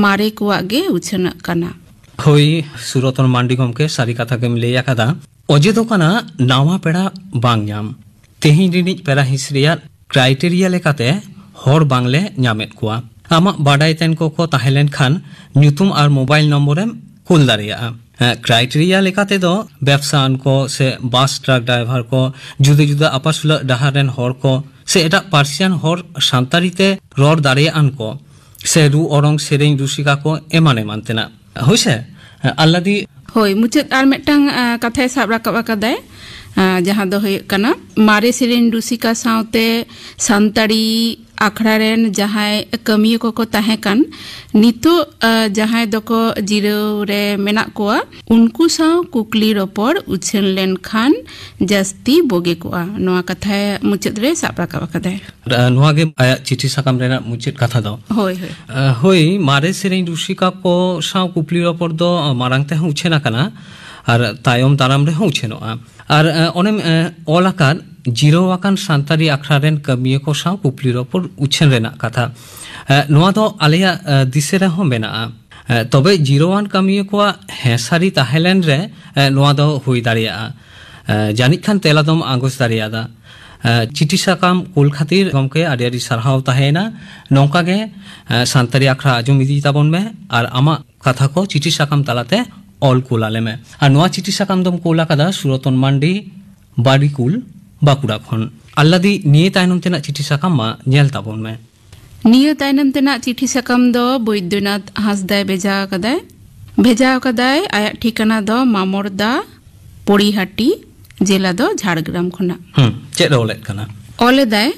ᱢᱟᱨᱮ ᱠᱚᱣᱟᱜ ᱜᱮ ᱩᱪᱷᱟᱹᱱᱚᱜ ᱠᱟᱱᱟ᱾ ᱦᱳᱭ, ᱥᱩᱨᱚᱛᱚᱱ ᱢᱟᱱᱰᱤ ᱜᱚᱢᱠᱮ, ᱥᱟᱹᱨᱤ ᱠᱟᱛᱷᱟ ᱜᱮᱢ ᱞᱟᱹᱭ ᱟᱠᱟᱫᱟ᱾ ᱚᱡᱮ ᱫᱚ ᱠᱟᱱᱟ ᱱᱟᱣᱟ ᱯᱮᱲᱟ ᱵᱟᱝ ᱧᱟᱢ᱾ ᱛᱮᱦᱮᱧ ᱨᱤᱱᱤᱡ ᱯᱮᱲᱟ ᱦᱤᱸᱥ ᱨᱮᱭᱟᱜ ᱠᱨᱟᱭᱴᱮᱨᱤᱭᱟ ᱞᱮᱠᱟᱛᱮ ᱦᱚᱲ ᱵᱟᱝᱞᱮ ᱧᱟᱢᱮᱫ ᱠᱚᱣᱟ᱾ ᱟᱢᱟᱜ ᱵᱟᱰᱟᱭ ᱛᱮᱱ ᱠᱚᱠᱚ ᱛᱟᱦᱮᱸ ᱞᱮᱱᱠᱷᱟᱱ ᱧᱩᱛᱩᱢ ᱟᱨ ᱢᱳᱵᱟᱭᱤᱞ ᱱᱚᱢᱵᱚᱨᱮᱢ ᱠᱩᱞ ᱫᱟᱲᱮᱭᱟᱜᱼᱟ᱾ ᱦᱮᱸ, ᱠᱨᱟᱭᱴᱮᱨᱤᱭᱟ ᱞᱮᱠᱟᱛᱮ ᱫᱚ ᱵᱮᱵᱽᱥᱟ ᱟᱱ ᱠᱚ ᱥᱮ ᱵᱟᱥ ᱴᱨᱟᱠ ᱰᱨᱟᱭᱵᱷᱟᱨ ᱠᱚ, ᱡᱩᱫᱟᱹ ᱡᱩᱫᱟᱹ ᱟᱯᱟᱥᱩᱞᱟᱜ ᱰᱟᱦᱟᱨ ᱨᱮᱱ ᱦᱚᱲ ᱠᱚ ᱥᱮ ᱮᱴᱟᱜ ᱯᱟᱹᱨᱥᱤᱭᱟᱱ ᱦᱚᱲ ᱥᱟᱱᱛᱟᱲᱤ ᱛᱮ ᱨᱚᱲ ᱫᱟᱲᱮᱭᱟᱜ ᱟᱱ ᱠᱚ ᱥᱮ ᱨᱩ ᱚᱨᱚᱝ ᱥᱮᱨᱮᱧ ᱨᱩᱥᱤᱠᱟ ᱠᱚ ᱮᱢᱟᱱ ᱮᱢᱟᱱ ᱛᱮᱱᱟᱜ᱾ ᱦᱳᱭ ᱥᱮ? ᱟᱞᱞᱟᱫᱤ᱾ ᱦᱳᱭ, ᱢᱩᱪᱟᱹᱫ ᱟᱨ ᱢᱤᱫᱴᱟᱝ, ᱟ, ᱠᱟᱛᱷᱟᱭ ᱥᱟᱵ ᱨᱟᱠᱟᱵ ᱟᱠᱟᱫᱟᱭ, ᱟ, ᱡᱟᱦᱟᱸ ᱫᱚ ᱦᱩᱭᱩᱜ ᱠᱟᱱᱟ, ᱢᱟᱨᱮ ᱥᱮᱨᱮᱧ ᱨᱩᱥᱤᱠᱟ ᱥᱟᱶᱛᱮ ᱥᱟᱱᱛᱟᱲᱤ ᱟᱠᱷᱲᱟ ᱨᱮᱱ ᱡᱟᱦᱟᱸᱭ ᱠᱟᱹᱢᱤᱭᱟᱹ ᱠᱚᱠᱚ ᱛᱟᱦᱮᱸ ᱠᱟᱱ, ᱱᱤᱛᱚᱜ, ᱟ, ᱡᱟᱦᱟᱸᱭ ᱫᱚᱠᱚ ᱡᱤᱨᱟᱹᱣ ᱨᱮ ᱢᱮᱱᱟᱜ ᱠᱚᱣᱟ, ᱩᱱᱠᱩ ᱥᱟᱶ ᱠᱩᱠᱞᱤ ᱨᱚᱯᱚᱲ ᱩᱪᱷᱟᱹᱱ ᱞᱮᱱᱠᱷᱟᱱ ᱡᱟᱹᱥᱛᱤ ᱵᱳᱜᱮ ᱠᱚᱜᱼᱟ᱾ ᱱᱚᱣᱟ ᱠᱟᱛᱷᱟ ᱢᱩᱪᱟᱹᱫ ᱨᱮ ᱥᱟᱵ ᱨᱟᱠᱟᱵ ᱟᱠᱟᱫᱟᱭ᱾ ᱟᱨ, ᱟ, ᱱᱚᱣᱟ ᱜᱮ ᱟᱭᱟᱜ ᱪᱤᱴᱷᱤ ᱥᱟᱠᱟᱢ ᱨᱮᱱᱟᱜ ᱢᱩᱪᱟᱹᱫ ᱠᱟᱛᱷᱟ ᱫᱚ᱾ ᱦᱳᱭ, ᱦᱳᱭ᱾ ᱟ, ᱦᱳᱭ, ᱢᱟᱨᱮ ᱥᱮᱨᱮᱧ ᱨᱩᱥᱤᱠᱟ ᱠᱚ ᱥᱟᱶ ᱠᱩᱠᱞᱤ ᱨᱚᱯᱚᱲ ᱫᱚ, ᱟ, ᱢᱟᱲᱟᱝ ᱛᱮᱦᱚᱸ ᱩᱪᱷᱟᱹᱱ ᱟᱠᱟᱱᱟ ᱟᱨ ᱛᱟᱭᱚᱢ ᱫᱟᱨᱟᱢ ᱨᱮᱦᱚᱸ ᱩᱪᱷᱟᱹᱱᱚᱜᱼᱟ᱾ ᱟᱨ, ᱟ, ᱚᱱᱮᱢ, ᱟ, ᱚᱞ ᱟᱠᱟᱫ ᱡᱤᱨᱟᱹᱣ ᱟᱠᱟᱱ ᱥᱟᱱᱛᱟᱲᱤ ᱟᱠᱷᱲᱟ ᱨᱮᱱ ᱠᱟᱹᱢᱤᱭᱟᱹ ᱠᱚ ᱥᱟᱶ ᱠᱩᱠᱞᱤ ᱨᱚᱯᱚᱲ ᱩᱪᱷᱟᱹᱱ ᱨᱮᱱᱟᱜ ᱠᱟᱛᱷᱟ, ᱟ, ᱱᱚᱣᱟ ᱫᱚ ᱟᱞᱮᱭᱟᱜ, ᱟ, ᱫᱤᱥᱟᱹ ᱨᱮᱦᱚᱸ ᱢᱮᱱᱟᱜᱼᱟ᱾ ᱟ, ᱛᱚᱵᱮ ᱡᱤᱨᱟᱹᱣᱟᱱ ᱠᱟᱹᱢᱤᱭᱟᱹ ᱠᱚᱣᱟᱜ ᱦᱮᱸ ᱥᱟᱹᱨᱤ ᱛᱟᱦᱮᱸ ᱞᱮᱱ ᱨᱮ, ᱟ, ᱱᱚᱣᱟ ᱫᱚ ᱦᱩᱭ ᱫᱟᱲᱮᱭᱟᱜᱼᱟ᱾ ᱟ, ᱡᱟᱹᱱᱤᱡ ᱠᱷᱟᱱ ᱛᱮᱞᱟ ᱫᱚᱢ ᱟᱸᱜᱚᱪ ᱫᱟᱲᱮᱭᱟᱫᱟ᱾ ᱟ, ᱪᱤᱴᱷᱤ ᱥᱟᱠᱟᱢ ᱠᱩᱞ ᱠᱷᱟᱹᱛᱤᱨ ᱜᱚᱢᱠᱮ ᱟᱹᱰᱤ ᱟᱹᱰᱤ ᱥᱟᱨᱦᱟᱣ ᱛᱟᱦᱮᱸᱭᱮᱱᱟ᱾ ᱱᱚᱝᱠᱟ ᱜᱮ, ᱟ, ᱥᱟᱱᱛᱟᱲᱤ ᱟᱠᱷᱲᱟ ᱟᱸᱡᱚᱢ ᱤᱫᱤ ᱛᱟᱵᱚᱱ ᱢᱮ ᱟᱨ ᱟᱢᱟᱜ ᱠᱟᱛᱷᱟ ᱠᱚ ᱪᱤᱴᱷᱤ ᱥᱟᱠᱟᱢ ᱛᱟᱞᱟᱛᱮ ᱚᱞ ᱠᱩᱞ ᱟᱞᱮ ᱢᱮ᱾ ᱟᱨ ᱱᱚᱣᱟ ᱪᱤᱴᱷᱤ ᱥᱟᱠᱟᱢ ᱫᱚᱢ ᱠᱩᱞ ᱟᱠᱟᱫᱟ ᱥᱩᱨᱚᱛᱚᱱ ᱢᱟᱱᱰᱤ, ᱵᱟᱲᱤᱠᱩᱞ, ᱵᱟᱸᱠᱩᱲᱟ ᱠᱷᱚᱱ᱾ ᱟᱞᱞᱟᱫᱤ, ᱱᱤᱭᱟᱹ ᱛᱟᱭᱱᱚᱢ ᱛᱮᱱᱟᱜ ᱪᱤᱴᱷᱤ ᱥᱟᱠᱟᱢ ᱢᱟ ᱧᱮᱞ ᱛᱟᱵᱚᱱ ᱢᱮ᱾ ᱱᱤᱭᱟᱹ ᱛᱟᱭᱱᱚᱢ ᱛᱮᱱᱟᱜ ᱪᱤᱴᱷᱤ ᱥᱟᱠᱟᱢ ᱫᱚ ᱵᱳᱭᱫᱚᱱᱟᱛᱷ ᱦᱟᱸᱥᱫᱟᱭ ᱵᱷᱮᱡᱟ ᱟᱠᱟᱫᱟᱭ᱾ ᱵᱷᱮᱡᱟ ᱟᱠᱟᱫᱟᱭ, ᱟᱭᱟᱜ ᱴᱷᱤᱠᱟᱹᱱᱟ ᱫᱚ ᱢᱟᱢᱚᱨᱫᱟ, ᱯᱚᱲᱤᱦᱟᱴᱤ, ᱡᱮᱞᱟ ᱫᱚ ᱡᱷᱟᱲᱜᱨᱟᱢ ᱠᱷᱚᱱᱟᱜ᱾ ᱦᱩᱸ, ᱪᱮᱫ ᱮ ᱚᱞᱮᱫ ᱠᱟᱱᱟ? ᱚᱞ ᱮᱫᱟᱭ,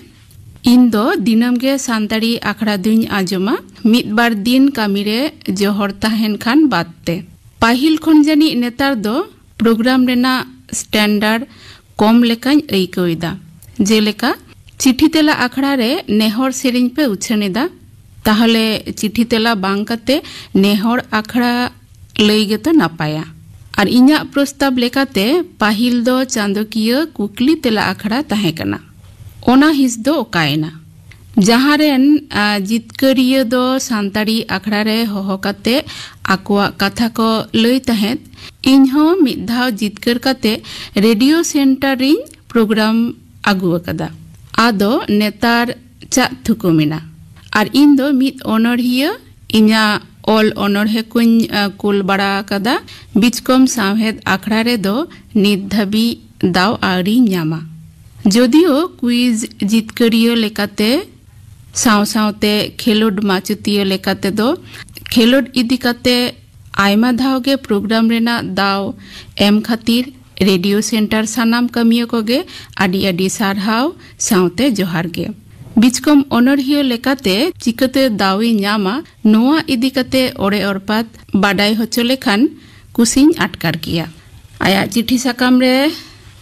"ᱤᱧ ᱫᱚ ᱫᱤᱱᱟᱹᱢ ᱜᱮ ᱥᱟᱱᱛᱟᱲᱤ ᱟᱠᱷᱲᱟ ᱫᱩᱧ ᱟᱸᱡᱚᱢᱟ᱾ ᱢᱤᱫ ᱵᱟᱨ ᱫᱤᱱ ᱠᱟᱹᱢᱤ ᱨᱮ ᱡᱚᱦᱚᱲ ᱛᱟᱦᱮᱱ ᱠᱷᱟᱱ ᱵᱟᱫ ᱛᱮ᱾ ᱯᱟᱹᱦᱤᱞ ᱠᱷᱚᱱ ᱡᱟᱹᱱᱤᱡ ᱱᱮᱛᱟᱨ ᱫᱚ ᱯᱨᱳᱜᱨᱟᱢ ᱨᱮᱱᱟᱜ ᱥᱴᱮᱱᱰᱟᱨᱰ ᱠᱚᱢ ᱞᱮᱠᱟᱧ ᱟᱹᱭᱠᱟᱹᱣ ᱮᱫᱟ᱾ ᱡᱮᱞᱮᱠᱟ, ᱪᱤᱴᱷᱤ ᱛᱮᱞᱟ ᱟᱠᱷᱲᱟ ᱨᱮ ᱱᱮᱦᱚᱨ ᱥᱮᱨᱮᱧ ᱯᱮ ᱩᱪᱷᱟᱹᱱ ᱮᱫᱟ᱾ ᱛᱟᱦᱚᱞᱮ ᱪᱤᱴᱷᱤ ᱛᱮᱞᱟ ᱵᱟᱝ ᱠᱟᱛᱮ ᱱᱮᱦᱚᱨ ᱟᱠᱷᱲᱟ ᱞᱟᱹᱭ ᱜᱮᱛᱚ ᱱᱟᱯᱟᱭᱟ᱾ ᱟᱨ ᱤᱧᱟᱹᱜ ᱯᱨᱚᱥᱛᱟᱵ ᱞᱮᱠᱟᱛᱮ ᱯᱟᱹᱦᱤᱞ ᱫᱚ ᱪᱟᱸᱫᱚᱠᱤᱭᱟᱹ ᱠᱩᱠᱞᱤ ᱛᱮᱞᱟ ᱟᱠᱷᱲᱟ ᱛᱟᱦᱮᱸ ᱠᱟᱱᱟ᱾ ᱚᱱᱟ ᱦᱤᱸᱥ ᱫᱚ ᱚᱠᱟᱭᱮᱱᱟ? ᱡᱟᱦᱟᱸ ᱨᱮᱱ, ᱟ, ᱡᱤᱛᱠᱟᱹᱨᱤᱭᱟᱹ ᱫᱚ ᱥᱟᱱᱛᱟᱲᱤ ᱟᱠᱷᱲᱟ ᱨᱮ ᱦᱚᱦᱚ ᱠᱟᱛᱮ ᱟᱠᱚᱣᱟᱜ ᱠᱟᱛᱷᱟ ᱠᱚ ᱞᱟᱹᱭ ᱛᱟᱦᱮᱸᱫ, ᱤᱧ ᱦᱚᱸ ᱢᱤᱫ ᱫᱷᱟᱣ ᱡᱤᱛᱠᱟᱹᱨ ᱠᱟᱛᱮ ᱨᱮᱰᱤᱭᱳ ᱥᱮᱱᱴᱟᱨ ᱨᱤᱧ ᱯᱨᱳᱜᱨᱟᱢ ᱟᱹᱜᱩ ᱟᱠᱟᱫᱟ᱾ ᱟᱫᱚ ᱱᱮᱛᱟᱨ ᱪᱟᱜ ᱛᱷᱩᱠᱩᱢ ᱮᱱᱟ᱾ ᱟᱨ ᱤᱧ ᱫᱚ ᱢᱤᱫ ᱚᱱᱚᱬᱦᱤᱭᱟᱹ, ᱤᱧᱟᱹᱜ ᱚᱞ ᱚᱱᱚᱬᱦᱮ ᱠᱚᱧ, ᱟ, ᱠᱩᱞ ᱵᱟᱲᱟ ᱟᱠᱟᱫᱟ᱾ ᱵᱤᱪᱠᱚᱢ ᱥᱟᱶᱦᱮᱫ ᱟᱠᱷᱲᱟ ᱨᱮᱫᱚ ᱱᱤᱛ ᱫᱷᱟᱹᱵᱤᱡ ᱫᱟᱣ ᱟᱹᱣᱨᱤᱧ ᱧᱟᱢᱟ᱾ ᱡᱚᱫᱤᱭᱳ ᱠᱩᱭᱤᱡᱽ ᱡᱤᱛᱠᱟᱹᱨᱤᱭᱟᱹ ᱞᱮᱠᱟᱛᱮ ᱥᱟᱶ ᱥᱟᱶᱛᱮ ᱠᱷᱮᱞᱳᱰ ᱢᱟᱪᱮᱛᱤᱭᱟᱹ ᱞᱮᱠᱟᱛᱮ ᱫᱚ ᱠᱷᱮᱞᱳᱰ ᱤᱫᱤ ᱠᱟᱛᱮ ᱟᱭᱢᱟ ᱫᱷᱟᱣ ᱜᱮ ᱯᱨᱳᱜᱨᱟᱢ ᱨᱮᱱᱟᱜ ᱫᱟᱣ ᱮᱢ ᱠᱷᱟᱹᱛᱤᱨ ᱨᱮᱰᱤᱭᱳ ᱥᱮᱱᱴᱟᱨ ᱥᱟᱱᱟᱢ ᱠᱟᱹᱢᱤᱭᱟᱹ ᱠᱚᱜᱮ ᱟᱹᱰᱤ ᱟᱹᱰᱤ ᱥᱟᱨᱦᱟᱣ ᱥᱟᱶᱛᱮ ᱡᱚᱦᱟᱨ ᱜᱮ᱾ ᱵᱤᱪᱠᱚᱢ ᱚᱱᱚᱬᱦᱤᱭᱟᱹ ᱞᱮᱠᱟᱛᱮ ᱪᱤᱠᱟᱹᱛᱮ ᱫᱟᱣ ᱤᱧ ᱧᱟᱢᱟ, ᱱᱚᱣᱟ ᱤᱫᱤ ᱠᱟᱛᱮ ᱚᱲᱮ ᱚᱨᱯᱟᱛ ᱵᱟᱰᱟᱭ ᱦᱚᱪᱚ ᱞᱮᱠᱷᱟᱱ ᱠᱩᱥᱤᱧ ᱟᱴᱠᱟᱨ ᱠᱮᱭᱟ᱾ ᱟᱭᱟᱜ ᱪᱤᱴᱷᱤ ᱥᱟᱠᱟᱢ ᱨᱮ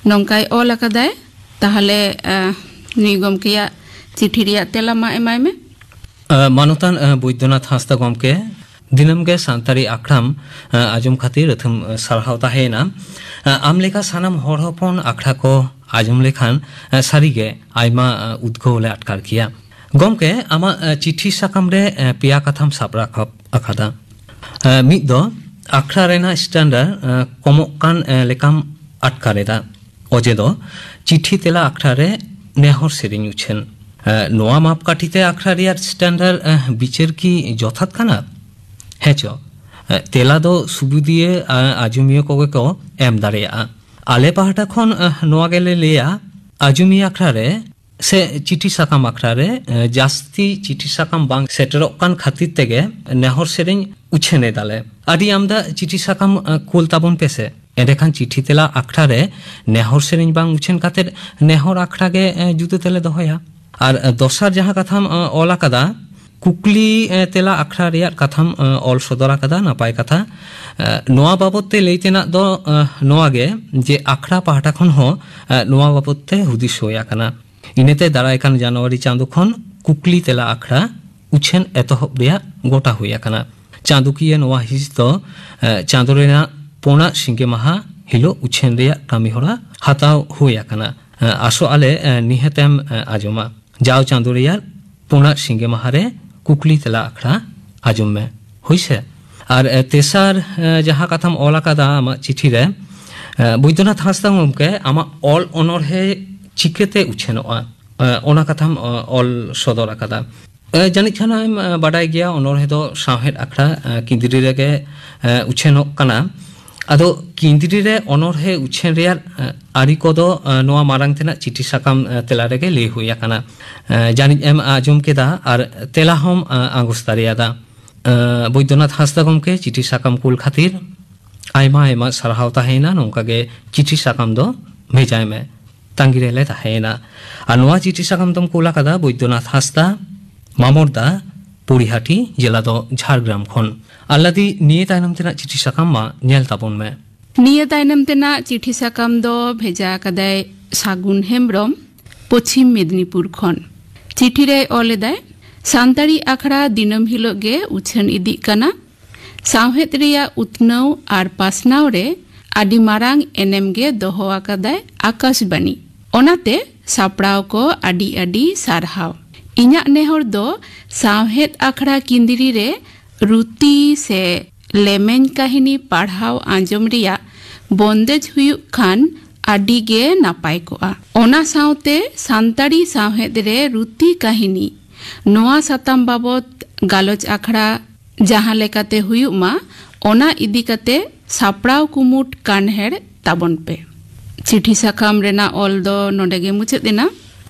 ᱱᱚᱝᱠᱟᱭ ᱚᱞ ᱟᱠᱟᱫᱟᱭ᱾ ᱛᱟᱦᱚᱞᱮ, ᱟ, ᱱᱩᱭ ᱜᱚᱢᱠᱮᱭᱟᱜ ᱪᱤᱴᱷᱤ ᱨᱮᱭᱟᱜ ᱛᱮᱞᱟ ᱢᱟ ᱮᱢᱟᱭ ᱢᱮ᱾ ᱟ, ᱢᱟᱱᱚᱛᱟᱱ, ᱟ, ᱵᱳᱭᱫᱚᱱᱟᱛᱷ ᱦᱟᱸᱥᱫᱟ ᱜᱚᱢᱠᱮ, ᱫᱤᱱᱟᱹᱢ ᱜᱮ ᱥᱟᱱᱛᱟᱲᱤ ᱟᱠᱷᱲᱟᱢ, ᱟ, ᱟᱸᱡᱚᱢ ᱠᱷᱟᱹᱛᱤᱨ ᱟᱹᱛᱷᱟᱹᱢ, ᱟ, ᱥᱟᱨᱦᱟᱣ ᱛᱟᱦᱮᱸᱭᱮᱱᱟ᱾ ᱟ, ᱟᱢ ᱞᱮᱠᱟ ᱥᱟᱱᱟᱢ ᱦᱚᱲ ᱦᱚᱯᱚᱱ ᱟᱠᱷᱲᱟ ᱠᱚ ᱟᱸᱡᱚᱢ ᱞᱮᱠᱷᱟᱱ, ᱟ, ᱥᱟᱹᱨᱤᱜᱮ ᱟᱭᱢᱟ, ᱟ, ᱩᱫᱽᱜᱟᱹᱣ ᱞᱮ ᱟᱴᱠᱟᱨ ᱠᱮᱭᱟ᱾ ᱜᱚᱢᱠᱮ, ᱟᱢᱟᱜ, ᱟ, ᱪᱤᱴᱷᱤ ᱥᱟᱠᱟᱢ ᱨᱮ, ᱟ, ᱯᱮᱭᱟ ᱠᱟᱛᱷᱟᱢ ᱥᱟᱵ ᱨᱟᱠᱟᱵ ᱟᱠᱟᱫᱟ᱾ ᱟ, ᱢᱤᱫ ᱫᱚ ᱟᱠᱷᱲᱟ ᱨᱮᱱᱟᱜ ᱥᱴᱮᱱᱰᱟᱨᱰ, ᱟ, ᱠᱚᱢᱚᱜ ᱠᱟᱱ, ᱟ, ᱞᱮᱠᱟᱢ ᱟᱴᱠᱟᱨ ᱮᱫᱟ᱾ ᱚᱡᱮ ᱫᱚ ᱪᱤᱴᱷᱤ ᱛᱮᱞᱟ ᱟᱠᱷᱲᱟ ᱨᱮ ᱱᱮᱦᱚᱨ ᱥᱮᱨᱮᱧ ᱩᱪᱷᱟᱹᱱ᱾ ᱮ, ᱱᱚᱣᱟ ᱢᱟᱯᱠᱟᱴᱷᱤ ᱛᱮ ᱟᱠᱷᱲᱟ ᱨᱮᱭᱟᱜ ᱥᱴᱮᱱᱰᱟᱨᱰ, ᱮ, ᱵᱤᱪᱟᱹᱨ ᱠᱤ ᱡᱚᱛᱷᱟᱛ ᱠᱟᱱᱟ? ᱦᱮᱸ ᱪᱚ, ᱮ, ᱛᱮᱞᱟ ᱫᱚ ᱥᱩᱵᱤᱫᱤᱭᱟᱹ, ᱮ, ᱟᱸᱡᱚᱢᱤᱭᱟᱹ ᱠᱚᱜᱮ ᱠᱚ ᱮᱢ ᱫᱟᱲᱮᱭᱟᱜᱼᱟ᱾ ᱟᱞᱮ ᱯᱟᱦᱴᱟ ᱠᱷᱚᱱ, ᱮ, ᱱᱚᱣᱟ ᱜᱮᱞᱮ ᱞᱟᱹᱭᱟ, ᱟᱸᱡᱚᱢᱤᱭᱟᱹ ᱟᱠᱷᱲᱟ ᱨᱮ ᱥᱮ ᱪᱤᱴᱷᱤ ᱥᱟᱠᱟᱢ ᱟᱠᱷᱲᱟ ᱨᱮ, ᱮ, ᱡᱟᱹᱥᱛᱤ ᱪᱤᱴᱷᱤ ᱥᱟᱠᱟᱢ ᱵᱟᱝ ᱥᱮᱴᱮᱨᱚᱜ ᱠᱟᱱ ᱠᱷᱟᱹᱛᱤᱨ ᱛᱮᱜᱮ ᱱᱮᱦᱚᱨ ᱥᱮᱨᱮᱧ ᱩᱪᱷᱟᱹᱱ ᱮᱫᱟᱞᱮ᱾ ᱟᱹᱰᱤ ᱟᱢᱫᱟ ᱪᱤᱴᱷᱤ ᱥᱟᱠᱟᱢ, ᱮ, ᱠᱩᱞ ᱛᱟᱵᱚᱱ ᱯᱮᱥᱮ᱾ ᱮᱸᱰᱮᱠᱷᱟᱱ ᱪᱤᱴᱷᱤ ᱛᱮᱞᱟ ᱟᱠᱷᱲᱟ ᱨᱮ ᱱᱮᱦᱚᱨ ᱥᱮᱨᱮᱧ ᱵᱟᱝ ᱩᱪᱷᱟᱹᱱ ᱠᱟᱛᱮ ᱱᱮᱦᱚᱨ ᱟᱠᱷᱲᱟ ᱜᱮ, ᱮ, ᱡᱩᱫᱟᱹ ᱛᱮᱞᱮ ᱫᱚᱦᱚᱭᱟ᱾ ᱟᱨ, ᱮ, ᱫᱚᱥᱟᱨ ᱡᱟᱦᱟᱸ ᱠᱟᱛᱷᱟᱢ, ᱮ, ᱚᱞ ᱟᱠᱟᱫᱟ, ᱠᱩᱠᱞᱤ, ᱮ, ᱛᱮᱞᱟ ᱟᱠᱷᱲᱟ ᱨᱮᱭᱟᱜ ᱠᱟᱛᱷᱟᱢ, ᱮ, ᱚᱞ ᱥᱚᱫᱚᱨ ᱟᱠᱟᱫᱟ, ᱱᱟᱯᱟᱭ ᱠᱟᱛᱷᱟ᱾ ᱮ, ᱱᱚᱣᱟ ᱵᱟᱵᱚᱛ ᱛᱮ ᱞᱟᱹᱭ ᱛᱮᱱᱟᱜ ᱫᱚ, ᱮ, ᱱᱚᱣᱟ ᱜᱮ ᱡᱮ ᱟᱠᱷᱲᱟ ᱯᱟᱦᱴᱟ ᱠᱷᱚᱱ ᱦᱚᱸ, ᱮ, ᱱᱚᱣᱟ ᱵᱟᱵᱚᱛ ᱛᱮ ᱦᱩᱫᱤᱥ ᱦᱩᱭ ᱟᱠᱟᱱᱟ᱾ ᱤᱱᱟᱹᱛᱮ ᱫᱟᱨᱟᱭ ᱠᱟᱱ ᱡᱟᱱᱩᱣᱟᱨᱤ ᱪᱟᱸᱫᱚ ᱠᱷᱚᱱ ᱠᱩᱠᱞᱤ ᱛᱮᱞᱟ ᱟᱠᱷᱲᱟ ᱩᱪᱷᱟᱹᱱ ᱮᱛᱚᱦᱚᱵ ᱨᱮᱭᱟᱜ ᱜᱚᱴᱟ ᱦᱩᱭ ᱟᱠᱟᱱᱟ᱾ ᱪᱟᱸᱫᱚᱠᱤᱭᱟᱹ ᱱᱚᱣᱟ ᱦᱤᱸᱥ ᱫᱚ, ᱮ, ᱪᱟᱸᱫᱚ ᱨᱮᱱᱟᱜ ᱯᱩᱱᱟᱜ ᱥᱤᱸᱜᱮ ᱢᱟᱦᱟ ᱦᱤᱞᱳᱜ ᱩᱪᱷᱟᱹᱱ ᱨᱮᱭᱟᱜ ᱠᱟᱹᱢᱤ ᱦᱚᱨᱟ ᱦᱟᱛᱟᱣ ᱦᱩᱭ ᱟᱠᱟᱱᱟ᱾ ᱟᱸ, ᱟᱥᱚᱜ ᱟᱞᱮ, ᱟᱸ, ᱱᱤᱦᱟᱹᱛᱮᱢ, ᱟᱸ, ᱟᱸᱡᱚᱢᱟ᱾ ᱡᱟᱣ ᱪᱟᱸᱫᱳ ᱨᱮᱭᱟᱜ ᱯᱩᱱᱟᱜ ᱥᱤᱸᱜᱮ ᱢᱟᱦᱟ ᱨᱮ ᱠᱩᱠᱞᱤ ᱛᱮᱞᱟ ᱟᱠᱷᱲᱟ ᱟᱸᱡᱚᱢ ᱢᱮ, ᱦᱳᱭ ᱥᱮ᱾ ᱟᱨ, ᱟᱸ, ᱛᱮᱥᱟᱨ, ᱟᱸ, ᱡᱟᱦᱟᱸ ᱠᱟᱛᱷᱟᱢ ᱚᱞ ᱟᱠᱟᱫᱟ ᱟᱢᱟᱜ ᱪᱤᱴᱷᱤ ᱨᱮ, ᱟᱸ, ᱵᱳᱭᱫᱚᱱᱟᱛᱷ ᱦᱟᱸᱥᱫᱟ ᱜᱚᱢᱠᱮ, ᱟᱢᱟᱜ ᱚᱞ ᱚᱱᱚᱬᱦᱮ ᱪᱤᱠᱟᱹᱛᱮ ᱩᱪᱷᱟᱹᱱᱚᱜᱼᱟ, ᱟᱸ, ᱚᱱᱟ ᱠᱟᱛᱷᱟᱢ, ᱟᱸ, ᱚᱞ ᱥᱚᱫᱚᱨ ᱟᱠᱟᱫᱟ᱾ ᱮ, ᱡᱟᱹᱱᱤᱡ ᱠᱷᱟᱱ ᱮᱢ, ᱮ, ᱵᱟᱰᱟᱭ ᱜᱮᱭᱟ, ᱚᱱᱚᱬᱦᱮ ᱫᱚ ᱥᱟᱶᱦᱮᱫ ᱟᱠᱷᱲᱟ, ᱮ, ᱠᱤᱸᱫᱽᱨᱤ ᱨᱮᱜᱮ, ᱮ, ᱩᱪᱷᱟᱹᱱᱚᱜ ᱠᱟᱱᱟ᱾ ᱟᱫᱚ ᱠᱤᱸᱫᱽᱨᱤ ᱨᱮ ᱚᱱᱚᱬᱦᱮ ᱩᱪᱷᱟᱹᱱ ᱨᱮᱭᱟᱜ, ᱮ, ᱟᱹᱨᱤ ᱠᱚᱫᱚ, ᱮ, ᱱᱚᱣᱟ ᱢᱟᱲᱟᱝ ᱛᱮᱱᱟᱜ ᱪᱤᱴᱷᱤ ᱥᱟᱠᱟᱢ, ᱮ, ᱛᱮᱞᱟ ᱨᱮᱜᱮ ᱞᱟᱹᱭ ᱦᱩᱭ ᱟᱠᱟᱱᱟ᱾ ᱮ, ᱡᱟᱹᱱᱤᱡ ᱮᱢ ᱟᱸᱡᱚᱢ ᱠᱮᱫᱟ ᱟᱨ ᱛᱮᱞᱟ ᱦᱚᱸᱢ, ᱮ, ᱟᱸᱜᱚᱪ ᱫᱟᱲᱮᱭᱟᱫᱟ᱾ ᱮ, ᱵᱳᱭᱫᱚᱱᱟᱛᱷ ᱦᱟᱸᱥᱫᱟ ᱜᱚᱢᱠᱮ, ᱪᱤᱴᱷᱤ ᱥᱟᱠᱟᱢ ᱠᱩᱞ ᱠᱷᱟᱹᱛᱤᱨ ᱟᱭᱢᱟ ᱟᱭᱢᱟ ᱥᱟᱨᱦᱟᱣ ᱛᱟᱦᱮᱸᱭᱮᱱᱟ᱾ ᱱᱚᱝᱠᱟ ᱜᱮ ᱪᱤᱴᱷᱤ ᱥᱟᱠᱟᱢ ᱫᱚ ᱵᱷᱮᱡᱟᱭ ᱢᱮ, ᱛᱟᱺᱜᱤ ᱨᱮᱞᱮ ᱛᱟᱦᱮᱸᱭᱮᱱᱟ᱾ ᱟᱨ ᱱᱚᱣᱟ ᱪᱤᱴᱷᱤ ᱥᱟᱠᱟᱢ ᱫᱚᱢ ᱠᱩᱞ ᱟᱠᱟᱫᱟ ᱵᱳᱭᱫᱚᱱᱟᱛᱷ ᱦᱟᱸᱥᱫᱟ, ᱢᱟᱢᱚᱨᱫᱟ, ᱯᱚᱲᱤᱦᱟᱹᱴᱤ, ᱡᱮᱞᱟ ᱫᱚ ᱡᱷᱟᱲᱜᱨᱟᱢ ᱠᱷᱚᱱ᱾ ᱟᱞᱞᱟᱫᱤ, ᱱᱤᱭᱟᱹ ᱛᱟᱭᱱᱚᱢ ᱛᱮᱱᱟᱜ ᱪᱤᱴᱷᱤ ᱥᱟᱠᱟᱢ ᱢᱟ ᱧᱮᱞ ᱛᱟᱵᱚᱱ ᱢᱮ᱾ ᱱᱤᱭᱟᱹ ᱛᱟᱭᱱᱚᱢ ᱛᱮᱱᱟᱜ ᱪᱤᱴᱷᱤ ᱥᱟᱠᱟᱢ ᱫᱚ ᱵᱷᱮᱡᱟ ᱟᱠᱟᱫᱟᱭ ᱥᱟᱹᱜᱩᱱ ᱦᱮᱢᱵᱽᱨᱚᱢ, ᱯᱚᱪᱷᱤᱢ ᱢᱮᱫᱽᱱᱤᱯᱩᱨ ᱠᱷᱚᱱ᱾ ᱪᱤᱴᱷᱤ ᱨᱮᱭ ᱚᱞ ᱮᱫᱟᱭ, ᱥᱟᱱᱛᱟᱲᱤ ᱟᱠᱷᱲᱟ ᱫᱤᱱᱟᱹᱢ ᱦᱤᱞᱳᱜ ᱜᱮ ᱩᱪᱷᱟᱹᱱ ᱤᱫᱤᱜ ᱠᱟᱱᱟ᱾ ᱥᱟᱶᱦᱮᱫ ᱨᱮᱭᱟᱜ ᱩᱛᱱᱟᱹᱣ ᱟᱨ ᱯᱟᱥᱱᱟᱣ ᱨᱮ ᱟᱹᱰᱤ ᱢᱟᱨᱟᱝ ᱮᱱᱮᱢ ᱜᱮ ᱫᱚᱦᱚ ᱟᱠᱟᱫᱟᱭ ᱟᱠᱟᱥᱵᱟᱱᱤ᱾ ᱚᱱᱟᱛᱮ ᱥᱟᱯᱲᱟᱣ ᱠᱚ ᱟᱹᱰᱤ ᱟᱹᱰᱤ ᱥᱟᱨᱦᱟᱣ᱾ ᱤᱧᱟᱹᱜ ᱱᱮᱦᱚᱨ ᱫᱚ ᱥᱟᱶᱦᱮᱫ ᱟᱠᱷᱲᱟ ᱠᱤᱸᱫᱽᱨᱤ ᱨᱮ ᱨᱩᱛᱤ ᱥᱮ ᱞᱮᱢᱮᱧ ᱠᱟᱹᱦᱱᱤ ᱯᱟᱲᱦᱟᱣ ᱟᱸᱡᱚᱢ ᱨᱮᱭᱟᱜ ᱵᱚᱱᱫᱮᱡ ᱦᱩᱭᱩᱜ ᱠᱷᱟᱱ ᱟᱹᱰᱤ ᱜᱮ ᱱᱟᱯᱟᱭ ᱠᱚᱜᱼᱟ᱾ ᱚᱱᱟ ᱥᱟᱶᱛᱮ ᱥᱟᱱᱛᱟᱲᱤ ᱥᱟᱶᱦᱮᱫ ᱨᱮ ᱨᱩᱛᱤ ᱠᱟᱹᱦᱱᱤ, ᱱᱚᱣᱟ ᱥᱟᱛᱟᱢ ᱵᱟᱵᱚᱛ ᱜᱟᱞᱚᱪ ᱟᱠᱷᱲᱟ ᱡᱟᱦᱟᱸ ᱞᱮᱠᱟᱛᱮ ᱦᱩᱭᱩᱜ ᱢᱟ, ᱚᱱᱟ ᱤᱫᱤ ᱠᱟᱛᱮ ᱥᱟᱯᱲᱟᱣ ᱠᱩᱢᱩᱴ ᱠᱟᱱᱦᱮᱲ ᱛᱟᱵᱚᱱ ᱯᱮ᱾ ᱪᱤᱴᱷᱤ ᱥᱟᱠᱟᱢ ᱨᱮᱱᱟᱜ ᱚᱞ ᱫᱚ ᱱᱚᱰᱮ ᱜᱮ ᱢᱩᱪᱟᱹᱫ ᱮᱱᱟ᱾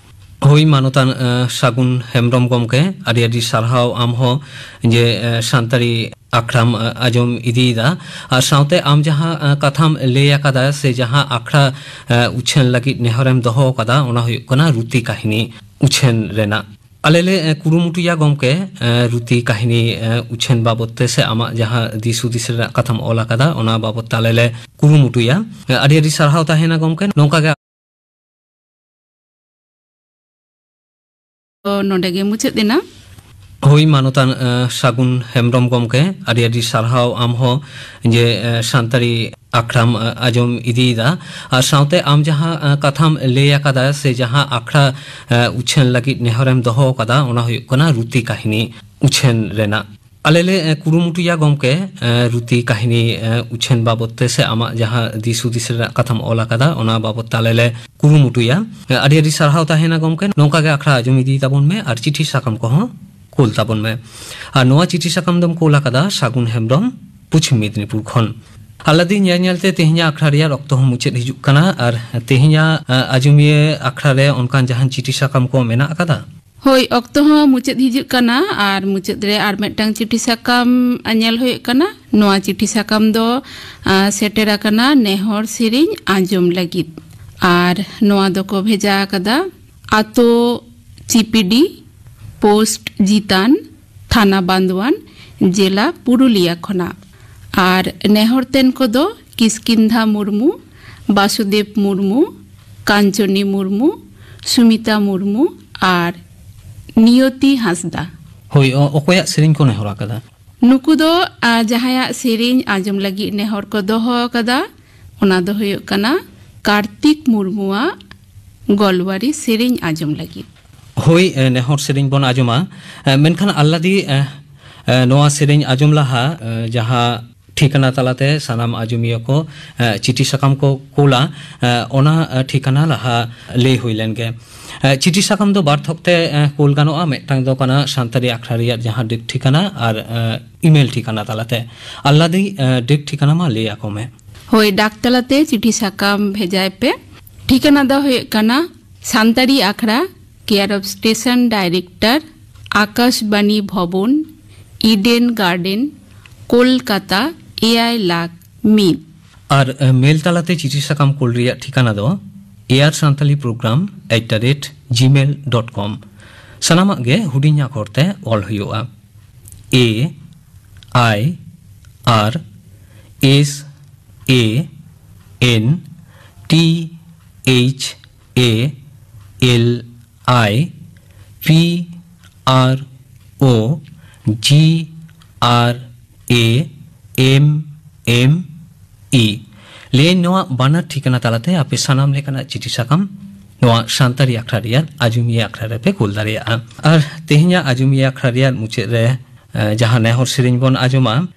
ᱦᱳᱭ, ᱢᱟᱱᱚᱛᱟᱱ, ᱮ, ᱥᱟᱹᱜᱩᱱ ᱦᱮᱢᱵᱽᱨᱚᱢ ᱜᱚᱢᱠᱮ, ᱟᱹᱰᱤ ᱟᱹᱰᱤ ᱥᱟᱨᱦᱟᱣ ᱟᱢ ᱦᱚᱸ ᱡᱮ, ᱮ, ᱥᱟᱱᱛᱟᱲᱤ ᱟᱠᱷᱲᱟᱢ, ᱮ, ᱟᱸᱡᱚᱢ ᱤᱫᱤᱭᱮᱫᱟ᱾ ᱟᱨ ᱥᱟᱶᱛᱮ ᱟᱢ ᱡᱟᱦᱟᱸ, ᱮ, ᱠᱟᱛᱷᱟᱢ ᱞᱟᱹᱭ ᱟᱠᱟᱫᱟ ᱥᱮ ᱡᱟᱦᱟᱸ ᱟᱠᱷᱲᱟ, ᱮ, ᱩᱪᱷᱟᱹᱱ ᱞᱟᱹᱜᱤᱫ ᱱᱮᱦᱚᱨᱮᱢ ᱫᱚᱦᱚ ᱟᱠᱟᱫᱟ, ᱚᱱᱟ ᱦᱩᱭᱩᱜ ᱠᱟᱱᱟ ᱨᱩᱛᱤ ᱠᱟᱹᱦᱱᱤ ᱩᱪᱷᱟᱹᱱ ᱨᱮᱱᱟᱜ᱾ ᱟᱞᱮ ᱞᱮ, ᱮ, ᱠᱩᱨᱩᱢᱩᱴᱩᱭᱟ ᱜᱚᱢᱠᱮ, ᱮ, ᱨᱩᱛᱤ ᱠᱟᱹᱦᱱᱤ, ᱮ, ᱩᱪᱷᱟᱹᱱ ᱵᱟᱵᱚᱛ ᱛᱮ ᱥᱮ ᱟᱢᱟᱜ ᱡᱟᱦᱟᱸ ᱫᱤᱥ ᱦᱩᱫᱤᱥ ᱨᱮᱱᱟᱜ ᱠᱟᱛᱷᱟᱢ ᱚᱞ ᱟᱠᱟᱫᱟ, ᱚᱱᱟ ᱵᱟᱵᱚᱛ ᱛᱮ ᱟᱞᱮ ᱞᱮ ᱠᱩᱨᱩᱢᱩᱴᱩᱭᱟ᱾ ᱮ, ᱟᱹᱰᱤ ᱟᱹᱰᱤ ᱥᱟᱨᱦᱟᱣ ᱛᱟᱦᱮᱱᱟ ᱜᱚᱢᱠᱮ᱾ ᱱᱚᱝᱠᱟ ᱜᱮ ᱱᱚᱰᱮ ᱜᱮ ᱢᱩᱪᱟᱹᱫ ᱮᱱᱟ᱾ ᱦᱳᱭ, ᱢᱟᱱᱚᱛᱟᱱ, ᱮ, ᱥᱟᱹᱜᱩᱱ ᱦᱮᱢᱵᱽᱨᱚᱢ ᱜᱚᱢᱠᱮ, ᱟᱹᱰᱤ ᱟᱹᱰᱤ ᱥᱟᱨᱦᱟᱣ ᱟᱢ ᱦᱚᱸ ᱡᱮ, ᱮ, ᱥᱟᱱᱛᱟᱲᱤ ᱟᱠᱷᱲᱟᱢ, ᱮ, ᱟᱸᱡᱚᱢ ᱤᱫᱤᱭᱮᱫᱟ᱾ ᱟᱨ ᱥᱟᱶᱛᱮ ᱟᱢ ᱡᱟᱦᱟᱸ, ᱮ, ᱠᱟᱛᱷᱟᱢ ᱞᱟᱹᱭ ᱟᱠᱟᱫᱟ ᱥᱮ ᱡᱟᱦᱟᱸ ᱟᱠᱷᱲᱟ, ᱮ, ᱩᱪᱷᱟᱹᱱ ᱞᱟᱹᱜᱤᱫ ᱱᱮᱦᱚᱨᱮᱢ ᱫᱚᱦᱚ ᱟᱠᱟᱫᱟ, ᱚᱱᱟ ᱦᱩᱭᱩᱜ ᱠᱟᱱᱟ ᱨᱩᱛᱤ ᱠᱟᱹᱦᱱᱤ ᱩᱪᱷᱟᱹᱱ ᱨᱮᱱᱟᱜ᱾ ᱟᱞᱮ ᱞᱮ, ᱮ, ᱠᱩᱨᱩᱢᱩᱴᱩᱭᱟ ᱜᱚᱢᱠᱮ, ᱮ, ᱨᱩᱛᱤ ᱠᱟᱹᱦᱱᱤ, ᱮ, ᱩᱪᱷᱟᱹᱱ ᱵᱟᱵᱚᱛ ᱛᱮ ᱥᱮ ᱟᱢᱟᱜ ᱡᱟᱦᱟᱸ ᱫᱤᱥ ᱦᱩᱫᱤᱥ ᱨᱮᱱᱟᱜ ᱠᱟᱛᱷᱟᱢ ᱚᱞ ᱟᱠᱟᱫᱟ, ᱚᱱᱟ ᱵᱟᱵᱚᱛ ᱛᱮ ᱟᱞᱮ ᱞᱮ ᱠᱩᱨᱩᱢᱩᱴᱩᱭᱟ᱾ ᱮ, ᱟᱹᱰᱤ ᱟᱹᱰᱤ ᱥᱟᱨᱦᱟᱣ ᱛᱟᱦᱮᱱᱟ ᱜᱚᱢᱠᱮ, ᱱᱚᱝᱠᱟ ᱜᱮ ᱟᱠᱷᱲᱟ ᱟᱸᱡᱚᱢ ᱤᱫᱤ ᱛᱟᱵᱚᱱ ᱢᱮ ᱟᱨ ᱪᱤᱴᱷᱤ ᱥᱟᱠᱟᱢ ᱠᱚᱦᱚᱸ ᱠᱩᱞ ᱛᱟᱵᱚᱱ ᱢᱮ᱾ ᱟᱨ ᱱᱚᱣᱟ ᱪᱤᱴᱷᱤ ᱥᱟᱠᱟᱢ ᱫᱚᱢ ᱠᱩᱞ ᱟᱠᱟᱫᱟ ᱥᱟᱹᱜᱩᱱ ᱦᱮᱢᱵᱽᱨᱚᱢ, ᱯᱚᱪᱷᱤᱢ ᱢᱮᱫᱽᱱᱤᱯᱩᱨ ᱠᱷᱚᱱ᱾ ᱟᱞᱟᱫᱤ ᱧᱮᱞ ᱧᱮᱞᱛᱮ ᱛᱮᱦᱮᱧᱟᱜ ᱟᱠᱷᱲᱟ ᱨᱮᱭᱟᱜ ᱚᱠᱛᱚ ᱦᱚᱸ ᱢᱩᱪᱟᱹᱫ ᱦᱤᱡᱩᱜ ᱠᱟᱱᱟ ᱟᱨ ᱛᱮᱦᱮᱧᱟᱜ, ᱮ, ᱟᱸᱡᱚᱢᱤᱭᱟᱹ ᱟᱠᱷᱲᱟ ᱨᱮ ᱚᱱᱠᱟᱱ ᱡᱟᱦᱟᱱ ᱪᱤᱴᱷᱤ ᱥᱟᱠᱟᱢ ᱠᱚ ᱢᱮᱱᱟᱜ ᱟᱠᱟᱫᱟ? ᱦᱳᱭ, ᱚᱠᱛᱚ ᱦᱚᱸ ᱢᱩᱪᱟᱹᱫ ᱦᱤᱡᱩᱜ ᱠᱟᱱᱟ ᱟᱨ ᱢᱩᱪᱟᱹᱫ ᱨᱮ ᱟᱨ ᱢᱤᱫᱴᱟᱝ ᱪᱤᱴᱷᱤ ᱥᱟᱠᱟᱢ ᱧᱮᱞ ᱦᱩᱭᱩᱜ ᱠᱟᱱᱟ᱾ ᱱᱚᱣᱟ ᱪᱤᱴᱷᱤ ᱥᱟᱠᱟᱢ ᱫᱚ, ᱟ, ᱥᱮᱴᱮᱨ ᱟᱠᱟᱱᱟ ᱱᱮᱦᱚᱨ ᱥᱮᱨᱮᱧ ᱟᱸᱡᱚᱢ ᱞᱟᱹᱜᱤᱫ᱾ ᱟᱨ ᱱᱚᱣᱟ ᱫᱚᱠᱚ ᱵᱷᱮᱡᱟ ᱟᱠᱟᱫᱟ ᱟᱛᱳ ᱪᱤᱯᱤᱰᱤ, ᱯᱳᱥᱴ ᱡᱤᱛᱟᱱ, ᱛᱷᱟᱱᱟ ᱵᱟᱱᱫᱣᱟᱱ, ᱡᱮᱞᱟ ᱯᱩᱨᱩᱞᱤᱭᱟ ᱠᱷᱚᱱᱟᱜ᱾ ᱟᱨ ᱱᱮᱦᱚᱨ ᱛᱮᱱ ᱠᱚᱫᱚ ᱠᱤᱥᱠᱤᱱᱫᱷᱟ ᱢᱩᱨᱢᱩ, ᱵᱟᱥᱩᱫᱮᱵ ᱢᱩᱨᱢᱩ, ᱠᱟᱧᱪᱚᱱᱤ ᱢᱩᱨᱢᱩ, ᱥᱩᱢᱤᱛᱟ ᱢᱩᱨᱢᱩ ᱟᱨ ᱱᱤᱭᱚᱛᱤ ᱦᱟᱸᱥᱫᱟ᱾ ᱦᱳᱭ, ᱚ-, ᱚᱠᱚᱭᱟᱜ ᱥᱮᱨᱮᱧ ᱠᱚ ᱱᱮᱦᱚᱨ ᱟᱠᱟᱫᱟ? ᱱᱩᱠᱩ ᱫᱚ, ᱟ, ᱡᱟᱦᱟᱸᱭᱟᱜ ᱥᱮᱨᱮᱧ ᱟᱸᱡᱚᱢ ᱞᱟᱹᱜᱤᱫ ᱱᱮᱦᱚᱨ ᱠᱚ ᱫᱚᱦᱚ ᱟᱠᱟᱫᱟ, ᱚᱱᱟ ᱫᱚ ᱦᱩᱭᱩᱜ ᱠᱟᱱᱟ ᱠᱟᱨᱛᱤᱠ ᱢᱩᱨᱢᱩᱣᱟᱜ ᱜᱚᱞᱣᱟᱨᱤ ᱥᱮᱨᱮᱧ ᱟᱸᱡᱚᱢ ᱞᱟᱹᱜᱤᱫ᱾ ᱦᱳᱭ, ᱮ, ᱱᱮᱦᱚᱨ ᱥᱮᱨᱮᱧ ᱵᱚᱱ ᱟᱸᱡᱚᱢᱟ᱾ ᱮ, ᱢᱮᱱᱠᱷᱟᱱ ᱟᱞᱞᱟᱫᱤ, ᱮ, ᱮ, ᱱᱚᱣᱟ ᱥᱮᱨᱮᱧ ᱟᱸᱡᱚᱢ ᱞᱟᱦᱟ, ᱮ, ᱡᱟᱦᱟᱸ ᱴᱷᱤᱠᱟᱹᱱᱟ ᱛᱟᱞᱟᱛᱮ ᱥᱟᱱᱟᱢ ᱟᱸᱡᱚᱢᱤᱭᱟᱹ ᱠᱚ, ᱮ, ᱪᱤᱴᱷᱤ ᱥᱟᱠᱟᱢ ᱠᱚ ᱠᱳᱞᱟ, ᱮ, ᱚᱱᱟ, ᱮ, ᱴᱷᱤᱠᱟᱹᱱᱟ ᱞᱟᱦᱟ ᱞᱟᱹᱭ ᱦᱩᱭ ᱞᱮᱱ ᱜᱮ᱾ ᱮ, ᱪᱤᱴᱷᱤ ᱥᱟᱠᱟᱢ ᱫᱚ ᱵᱟᱨ ᱛᱷᱚᱠ ᱛᱮ, ᱮ, ᱠᱳᱞ ᱜᱟᱱᱚᱜᱼᱟ᱾ ᱢᱤᱫᱴᱟᱝ ᱫᱚ ᱠᱟᱱᱟ ᱥᱟᱱᱛᱟᱲᱤ ᱟᱠᱷᱲᱟ ᱨᱮᱭᱟᱜ ᱡᱟᱦᱟᱸ ᱰᱤᱠ ᱴᱷᱤᱠᱟᱹᱱᱟ ᱟᱨ, ᱮ, ᱤᱢᱮᱞ ᱴᱷᱤᱠᱟᱹᱱᱟ ᱛᱟᱞᱟᱛᱮ᱾ ᱟᱞᱞᱟᱫᱤ, ᱮ, ᱰᱤᱠ ᱴᱷᱤᱠᱟᱹᱱᱟ ᱢᱟ ᱞᱟᱹᱭ ᱟᱠᱚ ᱢᱮ᱾ ᱦᱳᱭ, ᱰᱟᱠ ᱛᱟᱞᱟᱛᱮ ᱪᱤᱴᱷᱤ ᱥᱟᱠᱟᱢ ᱵᱷᱮᱡᱟᱭ ᱯᱮ᱾ ᱴᱷᱤᱠᱟᱹᱱᱟ ᱫᱚ ᱦᱩᱭᱩᱜ ᱠᱟᱱᱟ ᱥᱟᱱᱛᱟᱲᱤ ᱟᱠᱷᱲᱟ, care of station director, Akashvani Bhavan, Eden Garden, Kolkata, ᱮᱭᱟᱭ ᱞᱟᱠᱷ ᱢᱤᱫ᱾ ᱟᱨ, ᱮ, ᱢᱮᱞ ᱛᱟᱞᱟᱛᱮ ᱪᱤᱴᱷᱤ ᱥᱟᱠᱟᱢ ᱠᱩᱞ ᱨᱮᱭᱟᱜ ᱴᱷᱤᱠᱟᱹᱱᱟ ᱫᱚ air Santali program at the rate Gmail dot com. ᱥᱟᱱᱟᱢᱟᱜ ᱜᱮ ᱦᱩᱰᱤᱧ ᱟᱠᱷᱚᱨ ᱛᱮ ᱚᱞ ᱦᱩᱭᱩᱜᱼᱟ᱾ ᱮ ᱟᱭ ᱟᱨ S A N T H A L I P R O G R A M M E. ᱞᱟᱹᱭᱟᱹᱧ, ᱱᱚᱣᱟ ᱵᱟᱱᱟᱨ ᱴᱷᱤᱠᱟᱹᱱᱟ ᱛᱟᱞᱟᱛᱮ ᱟᱯᱮ ᱥᱟᱱᱟᱢ ᱞᱮᱠᱟᱱᱟᱜ ᱪᱤᱴᱷᱤ ᱥᱟᱠᱟᱢ ᱱᱚᱣᱟ ᱥᱟᱱᱛᱟᱲᱤ ᱟᱠᱷᱲᱟ ᱨᱮᱭᱟᱜ ᱟᱡᱚᱢᱤᱭᱟᱹ ᱟᱠᱷᱲᱟ ᱨᱮᱯᱮ ᱠᱩᱞ ᱫᱟᱲᱮᱭᱟᱜᱼᱟ᱾ ᱟᱨ ᱛᱮᱦᱮᱧᱟᱜ ᱟᱡᱚᱢᱤᱭᱟᱹ ᱟᱠᱷᱲᱟ ᱨᱮᱭᱟᱜ ᱢᱩᱪᱟᱹᱫ ᱨᱮ, ᱮ, ᱡᱟᱦᱟᱸ ᱱᱮᱦᱚᱨ ᱥᱮᱨᱮᱧ ᱵᱚᱱ ᱟᱸᱡᱚᱢᱟ,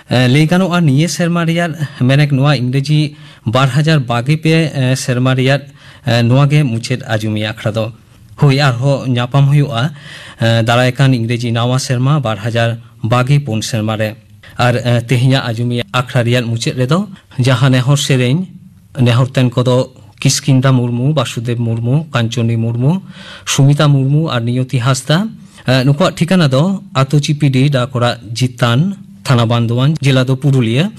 ᱮ, ᱞᱟᱹᱭ ᱜᱟᱱᱚᱜᱼᱟ, ᱱᱤᱭᱟᱹ ᱥᱮᱨᱢᱟ ᱨᱮᱭᱟᱜ, ᱢᱮᱱᱮᱠ ᱱᱚᱣᱟ ᱤᱝᱨᱮᱡᱤ ᱵᱟᱨ ᱦᱟᱡᱟᱨ ᱵᱟᱜᱮ ᱯᱮ, ᱮ, ᱥᱮᱨᱢᱟ ᱨᱮᱭᱟᱜ, ᱮ, ᱱᱚᱣᱟ ᱜᱮ ᱢᱩᱪᱟᱹᱫ ᱟᱡᱚᱢᱤᱭᱟᱹ ᱟᱠᱷᱲᱟ ᱫᱚ᱾ ᱦᱳᱭ, ᱟᱨᱦᱚᱸ ᱧᱟᱯᱟᱢ ᱦᱩᱭᱩᱜᱼᱟ, ᱮ, ᱫᱟᱨᱟᱭ ᱠᱟᱱ ᱤᱝᱨᱮᱡᱤ ᱱᱟᱣᱟ ᱥᱮᱨᱢᱟ ᱵᱟᱨ ᱦᱟᱡᱟᱨ ᱵᱟᱜᱮ ᱯᱩᱱ ᱥᱮᱨᱢᱟ ᱨᱮ᱾ ᱟᱨ, ᱮ, ᱛᱮᱦᱮᱧᱟᱜ ᱟᱡᱚᱢᱤᱭᱟᱹ ᱟᱠᱷᱲᱟ ᱨᱮᱭᱟᱜ ᱢᱩᱪᱟᱹᱫ ᱨᱮᱫᱚ ᱡᱟᱦᱟᱸ ᱱᱮᱦᱚᱨ ᱥᱮᱨᱮᱧ, ᱱᱮᱦᱚᱨ ᱛᱮᱱ ᱠᱚᱫᱚ ᱠᱤᱥᱠᱤᱱᱫᱟ ᱢᱩᱨᱢᱩ, ᱵᱟᱥᱩᱫᱮᱵ ᱢᱩᱨᱢᱩ, ᱠᱟᱧᱪᱚᱱᱤ ᱢᱩᱨᱢᱩ, ᱥᱩᱢᱤᱛᱟ ᱢᱩᱨᱢᱩ ᱟᱨ ᱱᱤᱭᱚᱛᱤ ᱦᱟᱸᱥᱫᱟ᱾ ᱮ, ᱱᱩᱠᱩᱣᱟᱜ ᱴᱷᱤᱠᱟᱱᱟ ᱫᱚ ᱟᱛᱳ ᱪᱤᱯᱤᱰᱤ, ᱰᱟᱠᱚᱲᱟ ᱡᱤᱛᱟᱱ, ᱛᱷᱟᱱᱟ ᱵᱟᱱᱫᱳᱣᱟᱱ, ᱡᱮᱞᱟ ᱫᱚ ᱯᱩᱨᱩᱞᱤᱭᱟᱹ᱾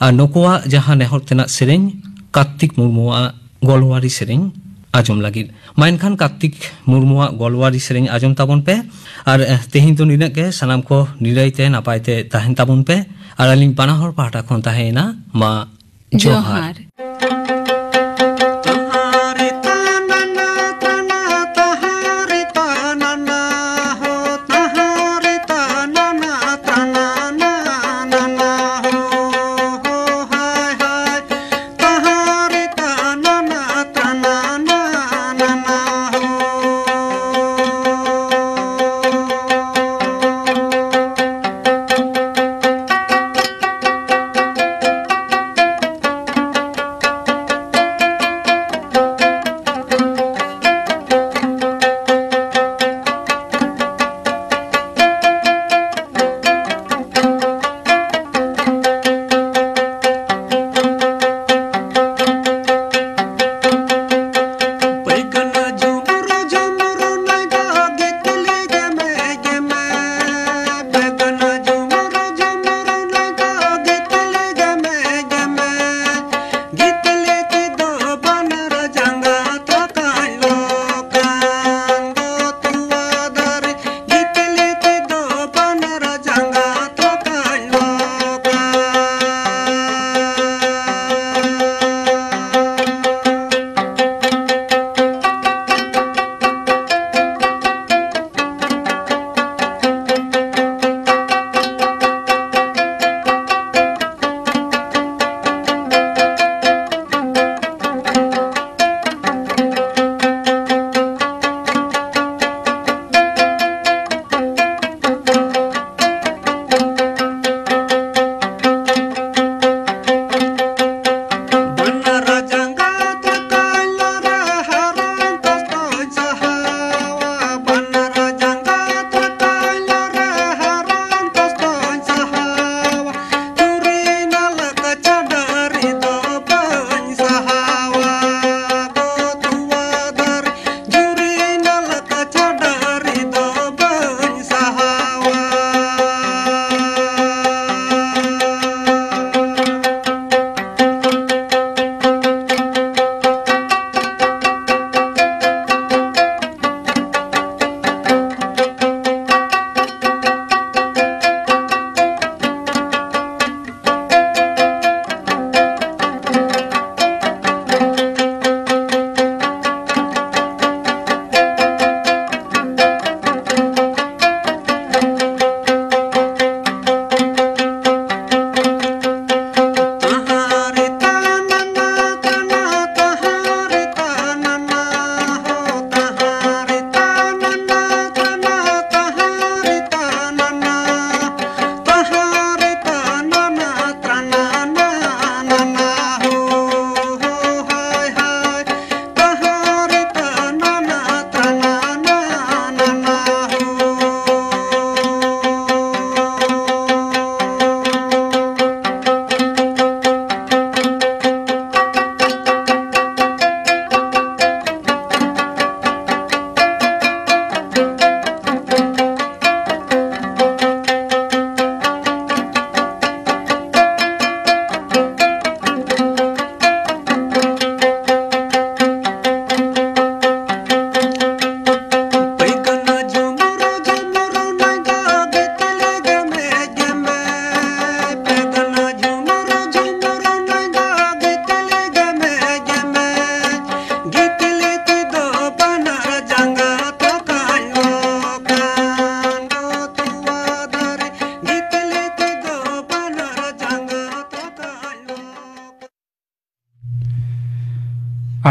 ᱟᱨ ᱱᱩᱠᱩᱣᱟᱜ ᱡᱟᱦᱟᱸ ᱱᱮᱦᱚᱨ ᱛᱮᱱᱟᱜ ᱥᱮᱨᱮᱧ, ᱠᱟᱨᱛᱤᱠ ᱢᱩᱨᱢᱩᱣᱟᱜ ᱜᱚᱞᱣᱟᱨᱤ ᱥᱮᱨᱮᱧ ᱟᱸᱡᱚᱢ ᱞᱟᱹᱜᱤᱫ᱾ ᱢᱟ ᱮᱱᱠᱷᱟᱱ ᱠᱟᱨᱛᱤᱠ ᱢᱩᱨᱢᱩᱣᱟᱜ ᱜᱚᱞᱣᱟᱨᱤ ᱥᱮᱨᱮᱧ ᱟᱸᱡᱚᱢ ᱛᱟᱵᱚᱱ ᱯᱮ᱾ ᱟᱨ, ᱮ, ᱛᱮᱦᱮᱧ ᱫᱚ ᱱᱤᱱᱟᱹᱜ ᱜᱮ᱾ ᱥᱟᱱᱟᱢ ᱠᱚ ᱱᱤᱨᱟᱹᱭ ᱛᱮ ᱱᱟᱯᱟᱭ ᱛᱮ ᱛᱟᱦᱮᱱ ᱛᱟᱵᱚᱱ ᱯᱮ᱾ ᱟᱨ ᱟᱹᱞᱤᱧ ᱵᱟᱱᱟ ᱦᱚᱲ ᱯᱟᱦᱴᱟ ᱠᱷᱚᱱ ᱛᱟᱦᱮᱸᱭᱮᱱᱟ, ᱢᱟ ᱡᱚᱦᱟᱨ᱾ ᱡᱚᱦᱟᱨ᱾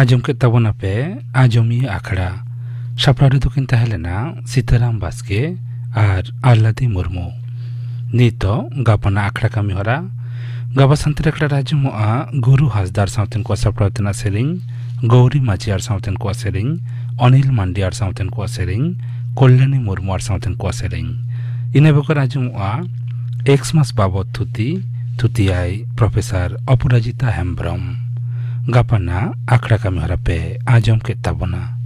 ᱟᱸᱡᱚᱢ ᱠᱮᱫ ᱛᱟᱵᱚᱱᱟᱯᱮ ᱟᱸᱡᱚᱢᱤᱭᱟᱹ ᱟᱠᱷᱲᱟ᱾ ᱥᱟᱯᱲᱟᱣ ᱨᱮᱫᱚ ᱠᱤᱱ ᱛᱟᱦᱮᱸ ᱞᱮᱱᱟ ᱥᱤᱛᱟᱨᱟᱢ ᱵᱟᱥᱠᱮ ᱟᱨ ᱟᱞᱞᱟᱫᱤ ᱢᱩᱨᱢᱩ᱾ ᱱᱤᱛᱚᱜ ᱜᱟᱯᱟᱱᱟᱜ ᱟᱠᱷᱲᱟ ᱠᱟᱹᱢᱤ ᱦᱚᱨᱟ᱾ ᱜᱟᱵᱟ ᱥᱟᱱᱛᱟᱲᱤ ᱟᱠᱷᱲᱟ ᱨᱮ ᱟᱸᱡᱚᱢᱚᱜᱼᱟ ᱜᱩᱨᱩ ᱦᱟᱸᱥᱫᱟ ᱟᱨ ᱥᱟᱶᱛᱮᱱ ᱠᱚᱣᱟᱜ ᱥᱟᱯᱲᱟᱣ ᱛᱮᱱᱟᱜ ᱥᱮᱨᱮᱧ, ᱜᱳᱣᱨᱤ ᱢᱟᱹᱡᱷᱤ ᱟᱨ ᱥᱟᱶᱛᱮᱱ ᱠᱚᱣᱟᱜ ᱥᱮᱨᱮᱧ, ᱚᱱᱤᱞ ᱢᱟᱱᱰᱤ ᱟᱨ ᱥᱟᱶᱛᱮᱱ ᱠᱚᱣᱟᱜ ᱥᱮᱨᱮᱧ, ᱠᱚᱞᱭᱟᱱᱤ ᱢᱩᱨᱢᱩ ᱟᱨ ᱥᱟᱶᱛᱮᱱ ᱠᱚᱣᱟᱜ ᱥᱮᱨᱮᱧ᱾ ᱤᱱᱟᱹ ᱵᱮᱜᱚᱨ ᱟᱸᱡᱚᱢᱚᱜᱼᱟ ᱮᱠᱥᱢᱟᱥ ᱵᱟᱵᱚᱫ ᱛᱷᱩᱛᱤ, ᱛᱷᱩᱛᱤᱭᱟᱭ ᱯᱨᱚᱯᱷᱮᱥᱚᱨ ᱚᱯᱚᱨᱟᱡᱤᱛᱟ ᱦᱮᱢᱵᱽᱨᱚᱢ᱾ ᱜᱟᱯᱟᱱᱟᱜ ᱟᱠᱷᱲᱟ ᱠᱟᱹᱢᱤ ᱦᱚᱨᱟ ᱯᱮ ᱟᱸᱡᱚᱢ ᱠᱮᱫ ᱛᱟᱵᱚᱱᱟ᱾